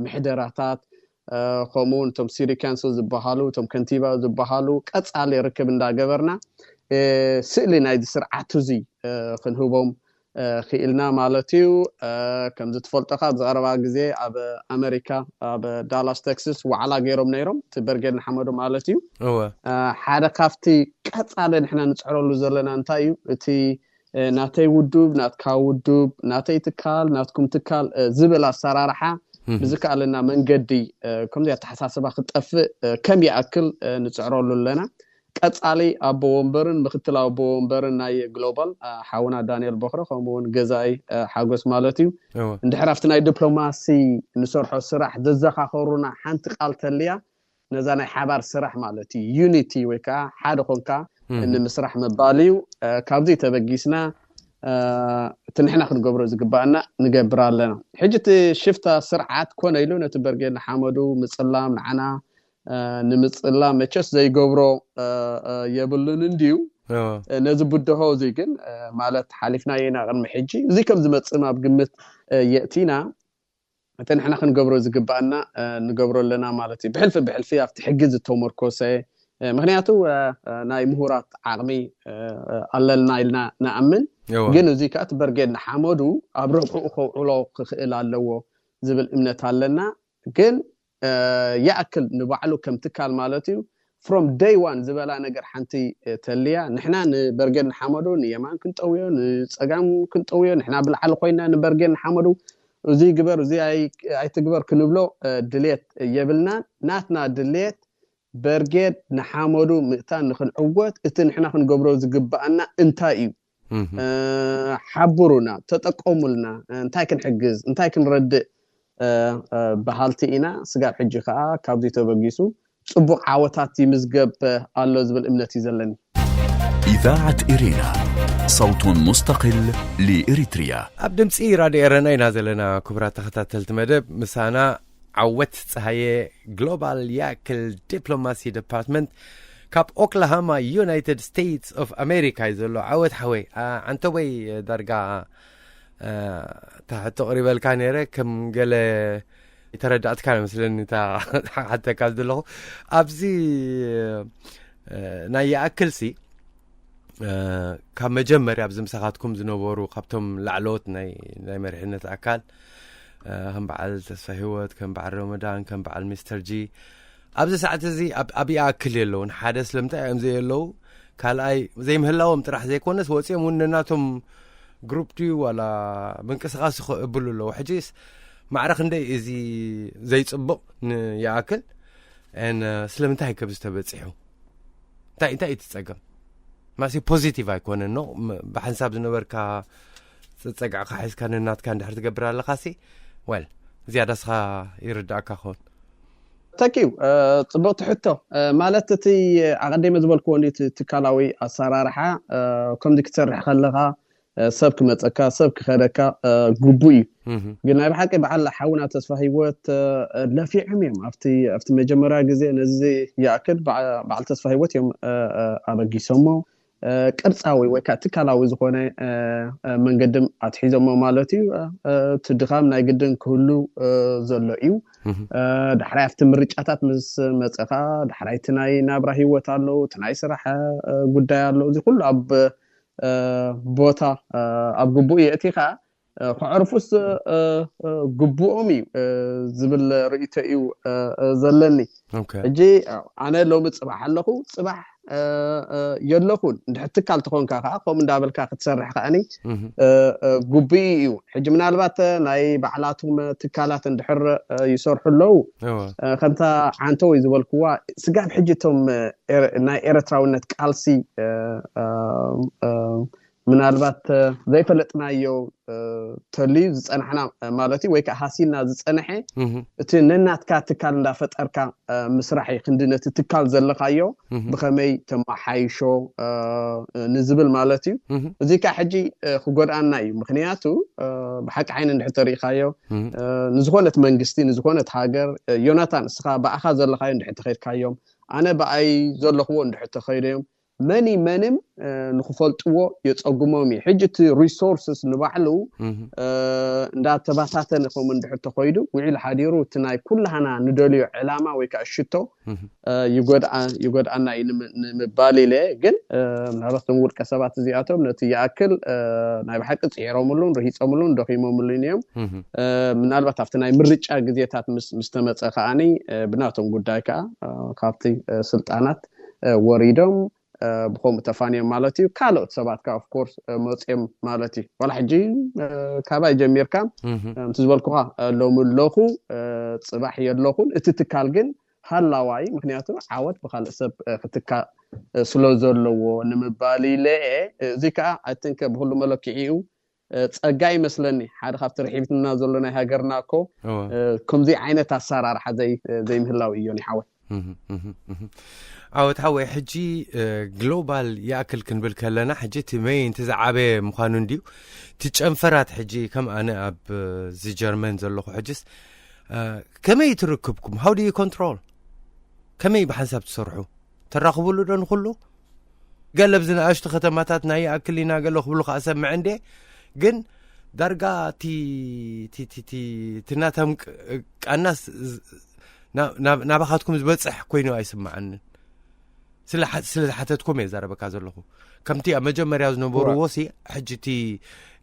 ምሕደራታት ከምኡ እውን እቶም ሲቲ ካውንስል ዝበሃሉ እቶም ከንቲባ ዝበሃሉ ቀፃሊ ርክብ እንዳገበርና ስእሊ ናይዚ ስርዓት እዚ ክንህቦም ክኢልና ማለት እዩ። ከምዚ ትፈልጦ ካብ ዝቐረባ ግዜ ኣብ ኣመሪካ ኣብ ዳላስ ቴክሳስ ዋዕላ ገይሮም ነይሮም እቲ በርጌድ ንሓመዱ ማለት እዩ። ሓደ ካብቲ ቀፃሊ ንሕና ንፅዕረሉ ዘለና እንታይ እዩ እቲ ናተይ ውዱብ ናትካ ውዱብ ናተይ ትካል ናትኩም ትካል ዝብል ኣሰራርሓ ብዝከኣለና መንገዲ ከምዚ ኣተሓሳስባ ክጠፍእ ከም ይኣክል ንፅዕረሉ ኣለና። ቀፃሊ ኣቦ ወንበርን ምክትል ኣቦ ወንበርን ናይ ግሎባል ሓውና ዳንኤል በክረ ከምኡውን ገዛኢ ሓጎስ ማለት እዩ። እንድሕር ኣብቲ ናይ ዲፕሎማሲ ንሰርሖ ስራሕ ዘዘኻኸሩና ሓንቲ ቃል ተልያ ነዛ ናይ ሓባር ስራሕ ማለት እዩ ዩኒቲ ወይ ከዓ ሓደ ኮንካ ንምስራሕ ምባል እዩ። ካብዚ ተበጊስና እቲ ንሕና ክንገብሮ ዝግባኣና ንገብር ኣለና። ሕጂ እቲ ሽፍታ ስርዓት ኮነ ኢሉ ነቲ በርጌድ ንሓመዱ ምፅላም ንዓና ንምፅላም መቸስ ዘይገብሮ የብሉን እንድዩ። ነዚ ብድሆ እዚ ግን ማለት ሓሊፍናዮ ኢና ቅድሚ ሕጂ። እዚ ከም ዝመፅእ ኣብ ግምት የእቲና እቲ ንሕና ክንገብሮ ዝግባኣና ንገብሮ ኣለና ማለት እዩ። ብሕልፊ ብሕልፊ ኣብቲ ሕጊ ዝተመርኮሰ ምክንያቱ ናይ ምሁራት ዓቕሚ ኣለና ኢልና ንኣምን። ግን እዚ ከዓ እቲ በርጌድ ንሓመዱ ኣብ ረብሕኡ ከውዕሎ ክኽእል ኣለዎ ዝብል እምነት ኣለና። ግን ይኣክል ንባዕሉ ከም ትካል ማለት እዩ from day one ዝበላ ነገር ሓንቲ ተልያ ንሕና ንበርጌድ ንሓመዱ ንየማን ክንጠውዮ ንፀጋም ክንጠውዮ ንሕና ብላዕሊ ኮይና ንበርጌድ ንሓመዱ እዚ ግበር እዚ ኣይትግበር ክንብሎ ድሌት የብልናን። ናትና ድሌት በርጌድ ንሓመዱ ምእታን ንክንዕወት እቲ ንሕና ክንገብሮ ዝግባኣና እንታይ እዩ? ሓብሩና፣ ተጠቀሙልና፣ እንታይ ክንሕግዝ እንታይ ክንረድእ በሃልቲ ኢና። ስጋብ ሕጂ ከዓ ካብዚ ተበጊሱ ፅቡቕ ዓወታት ይምዝገብ ኣሎ ዝብል እምነት እዩ ዘለኒ። إذاعة إرينا، صوت مستقل لإريتريا. ኣብ ድምፂ ራድዮ ኤረና ኢና ዘለና። ክቡራት ተኸታተልቲ መደብ ምሳና ዓወት ፀሃየ ግሎባል ያክል ዲፕሎማሲ ዲፓርትመንት ካብ ኦክላሃማ ዩናይትድ ስቴትስ ኦፍ ኣሜሪካ እዩ ዘሎ። ዓወት ሓወይ፣ ዓንተቦይ ዳርጋ እታ ሕቶ ቅሪበልካ ነይረ ከም ገለ ይተረዳእትካ መስለኒ እታ ሓተካ ዘለኹ ኣብዚ ናይ ይኣክል ሲ ካብ መጀመርያ ኣብዚ ምሳኻትኩም ዝነበሩ ካብቶም ላዕለዎት ናይ ናይ መሪሕነት ኣካል ከም በዓል ተስፋ ህይወት ከም በዓል ረመዳን ከም በዓል ሚስተር ጂ ኣብዚ ሰዓት እዚ ኣብ ይኣክል የለውን ሓደ ስለምንታይ እዮም ዘየለዉ ካልኣይ ዘይምህላዎም ጥራሕ ዘይኮነስ ወፂኦም እውን ነናቶም ግሩፕ ድዩ ዋላ ምንቅስቃስ ይኽእብሉ ኣለዉ ሕጂስ ማዕረ ክንደይ እዚ ዘይፅቡቕ ንይኣክል ን ስለምንታይ ከብዚ ተበፂሑ እንታይ እንታይ እዩ ትፀገም ማሲ ፖዚቲቭ ኣይኮነን ኖ ብሓንሳብ ዝነበርካ ጸጸግዕኻ ሒዝካ ንናትካ እንድሕር ትገብር ኣለኻሲ፣ ወል ዝያዳ ስኻ ይርዳእካ ክኸውን። ተኪው ጽቡቕቲ ሕቶ። ማለት እቲ ኣቐዲመ ዝበልክዎ እንዲ ትካላዊ ኣሰራርሓ ከምዚ ክትሰርሕ ከለኻ ሰብ ክመፀካ ሰብ ክኸደካ ግቡእ እዩ። ግን ናይ ብሓቂ በዓል ሓውና ተስፋ ሂወት ለፊዖም እዮም። ኣብቲ ኣብቲ መጀመርያ ግዜ ነዚ ይኣክል በዓ- በዓል ተስፋ ሂወት እዮም ኣበጊሶሞ። ቅርፃዊ ወይ ከዓ ትካላዊ ዝኾነ መንገድም ኣትሒዞሞ ማለት እዩ። እቲ ድኻም ናይ ግድን ክህሉ ዘሎ እዩ። ዳሕራይ ኣብቲ ምርጫታት ምስ መፀኻ ዳሕራይ እቲ ናይ ናብራ ሂወት ኣሎ፣ እቲ ናይ ስራሕ ጉዳይ ኣሎ። እዚ ኩሉ ኣብ ቦታ ኣብ ግቡእ የእቲኻ ከዕርፉስ ግቡኦም እዩ ዝብል ርእይቶ እዩ ዘለኒ። ሕጂ ኣነ ሎሚ ፅባሕ ኣለኹ፣ ፅባሕ የለኹን። እንድሕር ትካል ተኾንካ ከዓ ከምኡ እንዳበልካ ክትሰርሕ ከዓኒ ግቡእ እዩ። ሕጂ ምናልባት ናይ ባዕላቶም ትካላት እንድሕር ይሰርሑ ኣለዉ፣ ከምታ ዓንተወይ ዝበልክዋ ስጋብ ሕጂ እቶም ናይ ኤርትራውነት ቃልሲ ምናልባት ዘይፈለጥናዮ ተልዩ ዝፀናሕና ማለት እዩ፣ ወይ ከዓ ሃሲና ዝፀንሐ እቲ ነናትካ ትካል እንዳፈጠርካ ምስራሕ እዩ። ክንዲ ነቲ ትካል ዘለካዮ ብኸመይ ተመሓይሾ ንዝብል ማለት እዩ። እዚ ከዓ ሕጂ ክጎድኣና እዩ። ምክንያቱ ብሓቂ ዓይኒ እንድሕር ተሪኢኻዮ ንዝኾነት መንግስቲ ንዝኾነት ሃገር ዮናታን እስኻ ብኣኻ ዘለኻዮ እንድሕር ተኸይድካዮም ኣነ ብኣይ ዘለኽዎ እንድሕር ተኸይደዮም መኒ መንም ንክፈልጥዎ የፀጉሞም እዩ። ሕጂ እቲ ሪሶርስስ ንባዕሉ እንዳተባታተነ ከምኡ እንድሕር ተኸይዱ ውዒሉ ሓዲሩ እቲ ናይ ኩላህና ንደልዮ ዕላማ ወይ ከዓ ሽቶ ይጎድኣና እዩ ንምባል ኢለ። ግን ምናልባት ቶም ውልቀ ሰባት እዚኣቶም ነቲ ይኣክል ናይ ብሓቂ ፅዒሮምሉን ርሂፆምሉን ደኺሞምሉን እዮም። ምናልባት ኣብቲ ናይ ምርጫ ግዜታት ምስ ተመፀ ከዓኒ ብናቶም ጉዳይ ከዓ ካብቲ ስልጣናት ወሪዶም ብከምኡ ተፋንዮም ማለት እዩ። ካልኦት ሰባት ከዓ ኦፍኮርስ መፅዮም ማለት እዩ። ዋላ ሕጂ ካባይ ጀሚርካ እቲ ዝበልኩካ ሎሚ ኣለኹ ፅባሕ የለኹን። እቲ ትካል ግን ሃላዋይ፣ ምክንያቱ ዓወት ብካልእ ሰብ ክትካእ ስለ ዘለዎ ንምባል ኢለ እየ። እዚ ከዓ ኣይትንከ ብኩሉ መለክዒኡ ጸጋ ይመስለኒ። ሓደ ካብቲ ርሒብትና ዘሎ ናይ ሃገርና እኮ ከምዚ ዓይነት ኣሰራርሓ ዘይምህላው እዩ ዮኒ ሓወይ። ዓወት ሓወይ፣ ሕጂ ግሎባል ይኣክል ክንብል ከለና ሕጂ እቲ መይን እቲ ዝዓበየ ምዃኑ እንድዩ። እቲ ጨንፈራት ሕጂ ከም ኣነ ኣብ እዚ ጀርመን ዘለኹ ሕጅስ ከመይ ትርክብኩም? How do you control? ከመይ ብሓንሳብ ትሰርሑ? ተራኽብሉ ዶ ንኹሉ? ገለ ኣብዚ ንኣሽቱ ከተማታት ናይ ይኣክል ኢና ገለ ክብሉ ከኣ ሰምዐ እንዴ። ግን ዳርጋ እቲ ናቶም ቃናስ ናባኻትኩም ዝበፅሕ ኮይኑ ኣይስምዓንን። ስለ ዝሓተትኩም እየ ዛረበካ ዘለኹ። ከምቲ ኣብ መጀመርያ ዝነበርዎ ሲ ሕጂ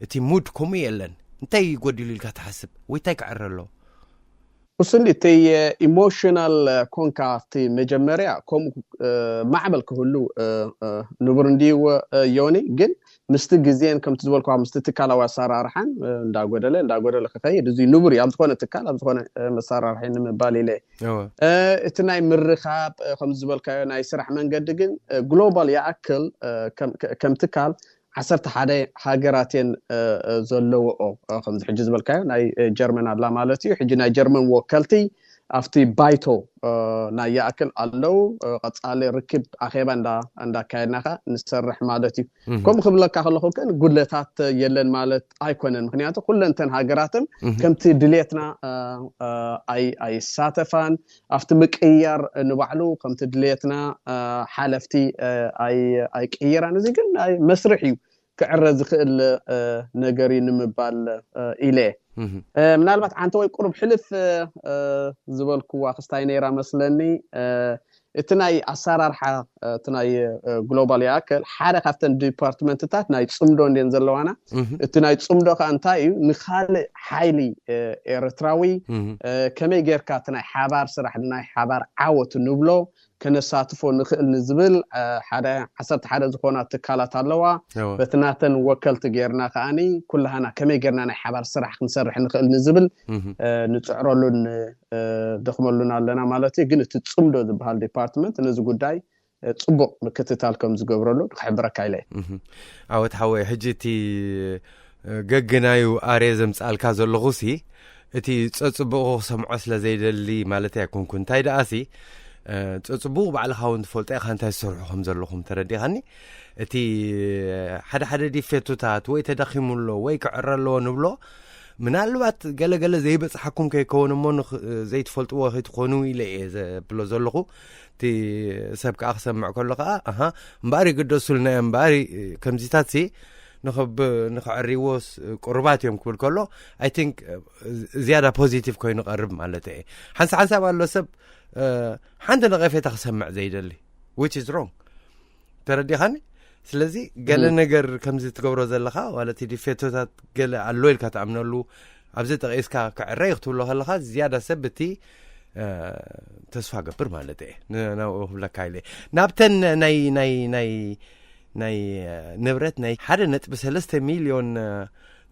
እቲ ሙድ ከምኡ የለን። እንታይ ጎዲሉ ኢልካ ትሓስብ ወይ እንታይ ክዕረ ኣሎ? ኩስንዲ እቲ ኢሞሽናል ኮንካ ኣብቲ መጀመርያ ከምኡ ማዕበል ክህሉ ንቡር እንድዩ ዮኒ። ግን ምስቲ ግዜን ከምቲ ዝበልኩ ምስቲ ትካላዊ ኣሰራርሓን እንዳጎደለ እንዳጎደለ ክኸይድ እዚ ንቡር እዩ ኣብ ዝኾነ ትካል ኣብ ዝኾነ መሰራርሒ ንምባል ኢለ። እቲ ናይ ምርኻብ ከምዚ ዝበልካዮ ናይ ስራሕ መንገዲ ግን ግሎባል ይኣክል ከም ትካል ዓሰርተ ሓደ ሃገራት እየን ዘለዎኦ። ከምዚ ሕጂ ዝበልካዮ ናይ ጀርመን ኣላ ማለት እዩ። ሕጂ ናይ ጀርመን ወከልቲ ኣብቲ ባይቶ ናይ ይኣክል ኣለዉ። ቀፃሊ ርክብ ኣኼባ እንዳካየድና ከዓ ንሰርሕ ማለት እዩ። ከምኡ ክብለካ ከለኹ ግን ጉድለታት የለን ማለት ኣይኮነን። ምክንያቱ ኩለንተን ሃገራትን ከምቲ ድሌትና ኣይሳተፋን ኣብቲ ምቅያር ንባዕሉ ከምቲ ድሌትና ሓለፍቲ ኣይቅይራን። እዚ ግን መስርሕ እዩ ክዕረ ዝኽእል ነገር እዩ ንምባል ኢለ። ምናልባት ዓንተ ወይ ቁሩብ ሕልፍ ዝበልክዋ ክስታይ ነይራ መስለኒ። እቲ ናይ ኣሰራርሓ እቲ ናይ ግሎባል ይኣክል ሓደ ካብተን ዲፓርትመንትታት ናይ ፅምዶ እንድን ዘለዋና። እቲ ናይ ፅምዶ ከዓ እንታይ እዩ ንካልእ ሓይሊ ኤርትራዊ ከመይ ጌርካ እቲ ናይ ሓባር ስራሕ ናይ ሓባር ዓወት ንብሎ ከነሳትፎ ንኽእል ንዝብል ሓደ ዓሰርተ ሓደ ዝኾና ትካላት ኣለዋ። በቲ ናተን ወከልቲ ጌርና ከዓኒ ኩላህና ከመይ ጌርና ናይ ሓባር ስራሕ ክንሰርሕ ንኽእል ንዝብል ንፅዕረሉን ደኽመሉን ኣለና ማለት እዩ። ግን እቲ ፅምዶ ዝበሃል ዲፓርትመንት ነዚ ጉዳይ ፅቡቕ ምክትታል ከም ዝገብረሉ ክሕብረካ ኢለ። ኣወት ሓወይ ሕጂ እቲ ገግናዩ ኣርየ ዘምጻልካ ዘለኹሲ፣ እቲ ጸጽቡቑ ክሰምዖ ስለ ዘይደሊ ማለት ኣይኮንኩ። እንታይ ደኣሲ፣ እ፣ ጸጽቡቑ ባዕልኻ እውን ትፈልጦ ኢኻ እንታይ ዝሰርሑ ከም ዘለኹም፣ ተረዲኻኒ? እቲ ሓደ ሓደ ዲፌቶታት ወይ ተዳኺሙ ኣሎ ወይ ክዕረ ኣለዎ ንብሎ፣ ምናልባት ገለገለ ዘይበጽሓኩም ከይከውን እሞ ንኽ-፣ ዘይትፈልጥዎ ከይትኾኑ ኢለ እየ ዘብሎ ዘለኹ። እቲ ሰብ ከኣ ክሰምዕ ከሎ ከኣ፣ ኣሃ፣ እምበኣር ይግደሱልና እዮም፣ እምበኣር ከምዚታትሲ ንኽብ-፣ ንኽዕርይዎ ስ-፣ ቅሩባት እዮም ክብል ከሎ፣ I think፣ እ፣ ዝያዳ ፖዚቲቭ ኮይኑ ቀርብ ማለት እየ። ሓንሳ ሓንሳብ ኣሎ ሰብ፣ እ፣ ሓንቲ ነቐፌታ ክሰምዕ ዘይደሊ፣ which is wrong። ተረዲኻኒ? ስለዚ ገለ ም። ነገር ከምዚ ትገብሮ ዘለኻ፣ ዋላ እቲ ዲፌቶታት ገለ ኣሎ ኢልካ ትኣምነሉ፣ ኣብዚ ጠቒስካ ክዕረይ ክትብሎ ከለኻ፣ ዝያዳ ሰብ እቲ፣ እ፣ ተስፋ ገብር ማለት እየ። ን-፣ ናብኡ ክብለካ ኢለ። ናብተን ናይ፣ ናይ፣ ናይ፣ ናይ፣ እ፣ ንብረት ናይ ሓደ ነጥቢ ሰለስተ ሚልዮን፣ እ፣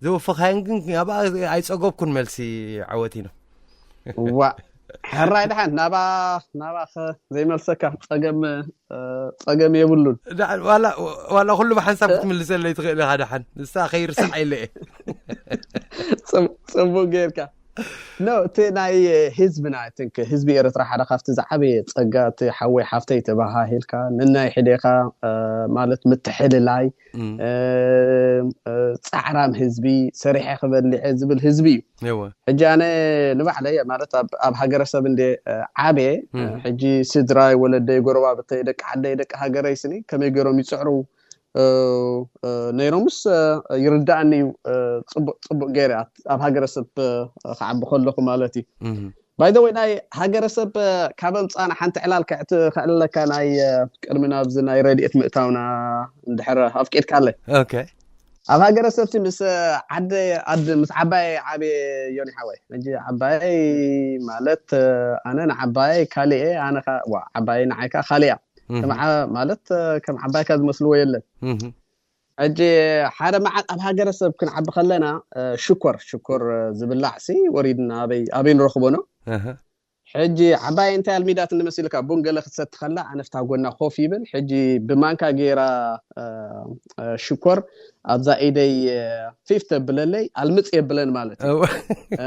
ዘወፈኻየን ግን ኣብኣ ኣይጸገብኩን መልሲ ዓወቲኖ። ዋ፣ ሕራይ ደሓን ናባ፣ ናባ ኸ ዘይመልሰካ ጸገም፣ እ፣ ጸገም የብሉን። ዳ-፣ ዋላ፣ ዋላ ኩሉ ብሓንሳብ ክትምልሰለይ ትኽእል ኢኻ ደሓን። ንሳ ከይርሳዕ ኢለ እየ። ጽቡ-፣ ጽቡቅ ጌርካ። ኖ፣ እቲ ናይ ህዝብና፣ I think ህዝቢ ኤርትራ ሓደ ካብቲ ዝዓበየ ጸጋ፣ እቲ ሓወይ ሓፍተይ ተባሃሂልካ፣ ነናይ ሕዴኻ፣ እ፣ ማለት ምትሕልላይ፣ እም። እ፣ እ፣ ጻዕራም ህዝቢ፣ ሰሪሐ ክበልዐ ዝብል ህዝቢ እዩ። እወ። ሕጂ ኣነ ንባዕለይ ማለት ኣብ፣ ኣብ ሃገረሰብ እንደ፣ እ፣ ዓብየ፣ እ፣ እም። ሕጂ ስድራይ፣ ወለደይ፣ ጎረባብተይ፣ ደቂ ዓደይ፣ ደቂ ሃገረይ ስኒ ከመይ ገይሮም ይጽዕሩ፣ እ፣ እ፣ ነይሮምስ፣ እ፣ ይርዳእኒ እዩ። እ፣ ጽቡቅ፣ ጽቡቅ ገይረ ኣት-፣ ኣብ ሃገረሰብ፣ እ፣ ክዓቢ ከለኹ ማለት እዩ። እም። By the way፣ ናይ ሃገረሰብ፣ እ፣ ካብ ኣምጻና ሓንቲ ዕላል ከዕት-፣ ከዕልለካ ናይ፣ እ፣ ቅድሚ ናብዚ ናይ ረድኤት ምእታውና እንድሕር ኣፍቂድካለይ። ኦኬ። ኣብ ሃገረሰብሲ ምስ፣ እ፣ ዓደ-፣ ዓድ-፣ ምስ ዓባይ ዓብየ ዮኒ ሓወይ። ሕጂ ዓባይ ማለት፣ እ፣ ኣነ ንዓባይ ካሊእ እየ፣ ኣነ ኸ-፣ ዋ፣ ዓባይ ንዓይ ከኣ ካሊእ እያ። እም። ከም ዓ-፣ ማለት፣ እ፣ ከም ዓባይካ ዝመስልዎ የለን። እም። ሕጂ ሓደ መዓልቲ ኣብ ሃገረሰብ ክንዓቢ ከለና፣ እ፣ ሽኮር፣ ሽኮር፣ እ፣ ዝብላዕሲ ወሪድና ኣበይ፣ ኣበይ ንረኽቦ ነው? ኣሃ። ሕጂ ዓባይ እንታይ ኣልሚዳትኒ መሲልካ? ቡን ገለ ክትሰቲ ከላ ኣነ ፍታ ጎና ኮፍ ይብል። ሕጂ ብማንካ ገይራ፣ እ፣ እ፣ ሽኮር ኣብዛ ኢደይ፣ እ፣ ፊፍ ተብለለይ፣ ኣልምጽ የብለን ማለት እዩ። እወ። እ፣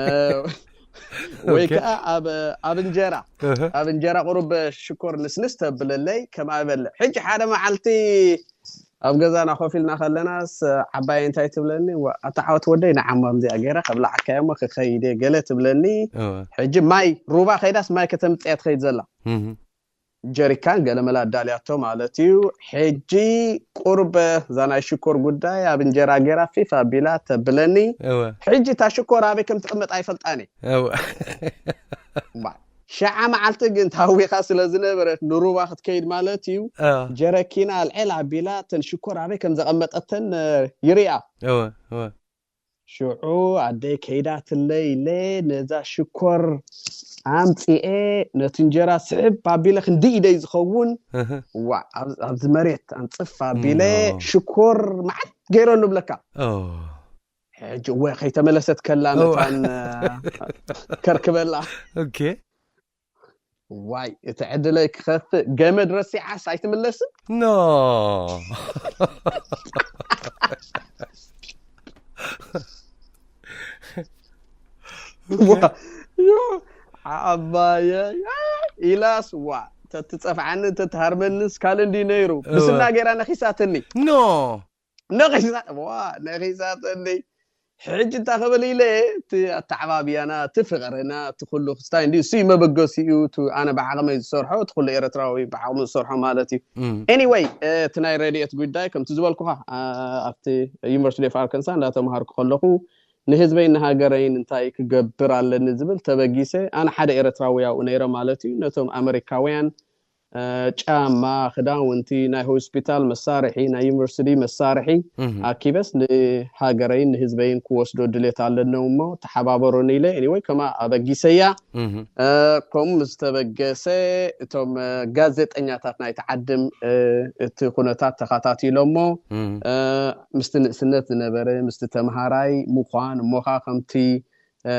ወይ ኦኬ። ከኣ ኣብ፣ ኣብ እንጀራ፣ እህ። ኣብ እንጀራ ቁሩብ ሽኮር ንስንስ ተብለለይ፣ ከምኣ እበልዕ። ሕጂ ሓደ መዓልቲ ኣብ ገዛና ኮፍ ኢልና ከለናስ፣ ዓባይ እንታይ ትብለኒ? "ዋ፣ ኣታ ዓወት ወደይ፣ ንዓማ ከምዚኣ ገይረ ከብልዓካ እየ እሞ ክኸይድ እየ" ገለ ትብለኒ። እወ። ሕጂ ማይ፣ ሩባ ከይዳስ ማይ ከተምጽእ እያ ትኸይድ ዘላ። እህ። ጀሪካን ገለ መለ ኣዳልያቶ ማለት እዩ። ሕጂ ቁርብ እዛ ናይ ሽኮር ጉዳይ ኣብ እንጀራ ገይራ ፊፍ ኣቢላ ተብለኒ። እወ። ሕጂ እታ ሽኮር ኣበይ ከም ትቕመጥ ኣይፈልጣን እየ። እወ። ባ-፣ ሸዓ መዓልቲ ግን ታዊኻ ስለ ዝነበረት ንሩባ ክትከይድ ማለት እዩ። አ። ጀረኪና ኣልዕል ኣቢላ እተን ሽኮር ኣበይ ከም ዘቐመጠተን፣ እ፣ ይሪኣ። እወ፣ እወ። ሽዑ ኣደይ ከይዳትለይ ኢለ ነዛ ሽኮር ኣምጺኤ ነቲ እንጀራ ስሕብ ኣቢለ ክንዲ ኢደይ ዝኸውን እህ። ዋ፣ ኣብ-፣ ኣብዚ መሬት ኣንጽፍ ኣቢለ ኖ። ሽኮር መዓት ገይረ ንብለካ። ኦ። ሕጂ እወ ከይተመለሰት ከላ ኦ። መታን፣ እ፣ ከርክበላ። ኦኬ። ዋይ፣ እቲ ዕድለይ ክኸፍእ ገመድ ረሲዓስ ኣይትምለስን? ኖ። ዋ፣ ዮ፣ ዓባየ፣ ኢላስ፣ ዋ፣ ተትጸፍዓኒ፣ ተትሃርመንስ ካልእ እንዲ ነይሩ። እወ። ብስና ገይራ ነኺሳትኒ። ኖ። ነኺሳ-፣ ዋ፣ ነኺሳትኒ። ሕጂ እንታይ ክብል ኢለ፣ እቲ ኣተዓባብያና፣ እቲ ፍቕርና፣ እቲ ኩሉ ክስታይ እንዲ፣ እሱ እዩ መበገሲኡ፣ እቲ ኣነ ብዓቕመይ ዝሰርሖ፣ እቲ ኩሉ ኤርትራዊ ብዓቕሙ ዝሰርሖ ማለት እዩ። እም። ኤኒወይ፣ እ፣ እቲ ናይ ረድኤት ጉዳይ፣ ከምቲ ዝበልኩኻ፣ ኣ-፣ ኣብቲ ዩኒቨርሲቲ ኦፍ ኣርካንሳ እንዳተምሃርኩ ከለኹ፣ ንህዝበይን ንሃገረይን እንታይ ክገብር ኣለኒ ዝብል ተበጊሰ፣ ኣነ ሓደ ኤርትራዊ ኣብኡ ነይረ ማለት እዩ። ነቶም ኣመሪካውያን፣ እ፣ ጫማ፣ ክዳውንቲ፣ ናይ ሆስፒታል መሳርሒ፣ ናይ ዩኒቨርሲቲ መሳርሒ እህ። ኣኪበስ ንሃገረይን ንህዝበይን ክወስዶ ድሌት ኣለኒ እሞ ተሓባበሩኒ ኢለ። ኤኒወይ፣ ከማ ኣበጊሰያ። እህ። እ፣ ከምኡ ምስ ተበገሰ፣ እቶም፣ እ፣ ጋዜጠኛታት ናይቲ ዓድም፣ እ፣ እቲ ኩነታት ተኸታቲሎሞ፣ እህ። እ፣ ምስቲ ንእስነት ዝነበረ፣ ምስቲ ተምሃራይ ምዃን፣ እሞኻ ከምቲ፣ እ፣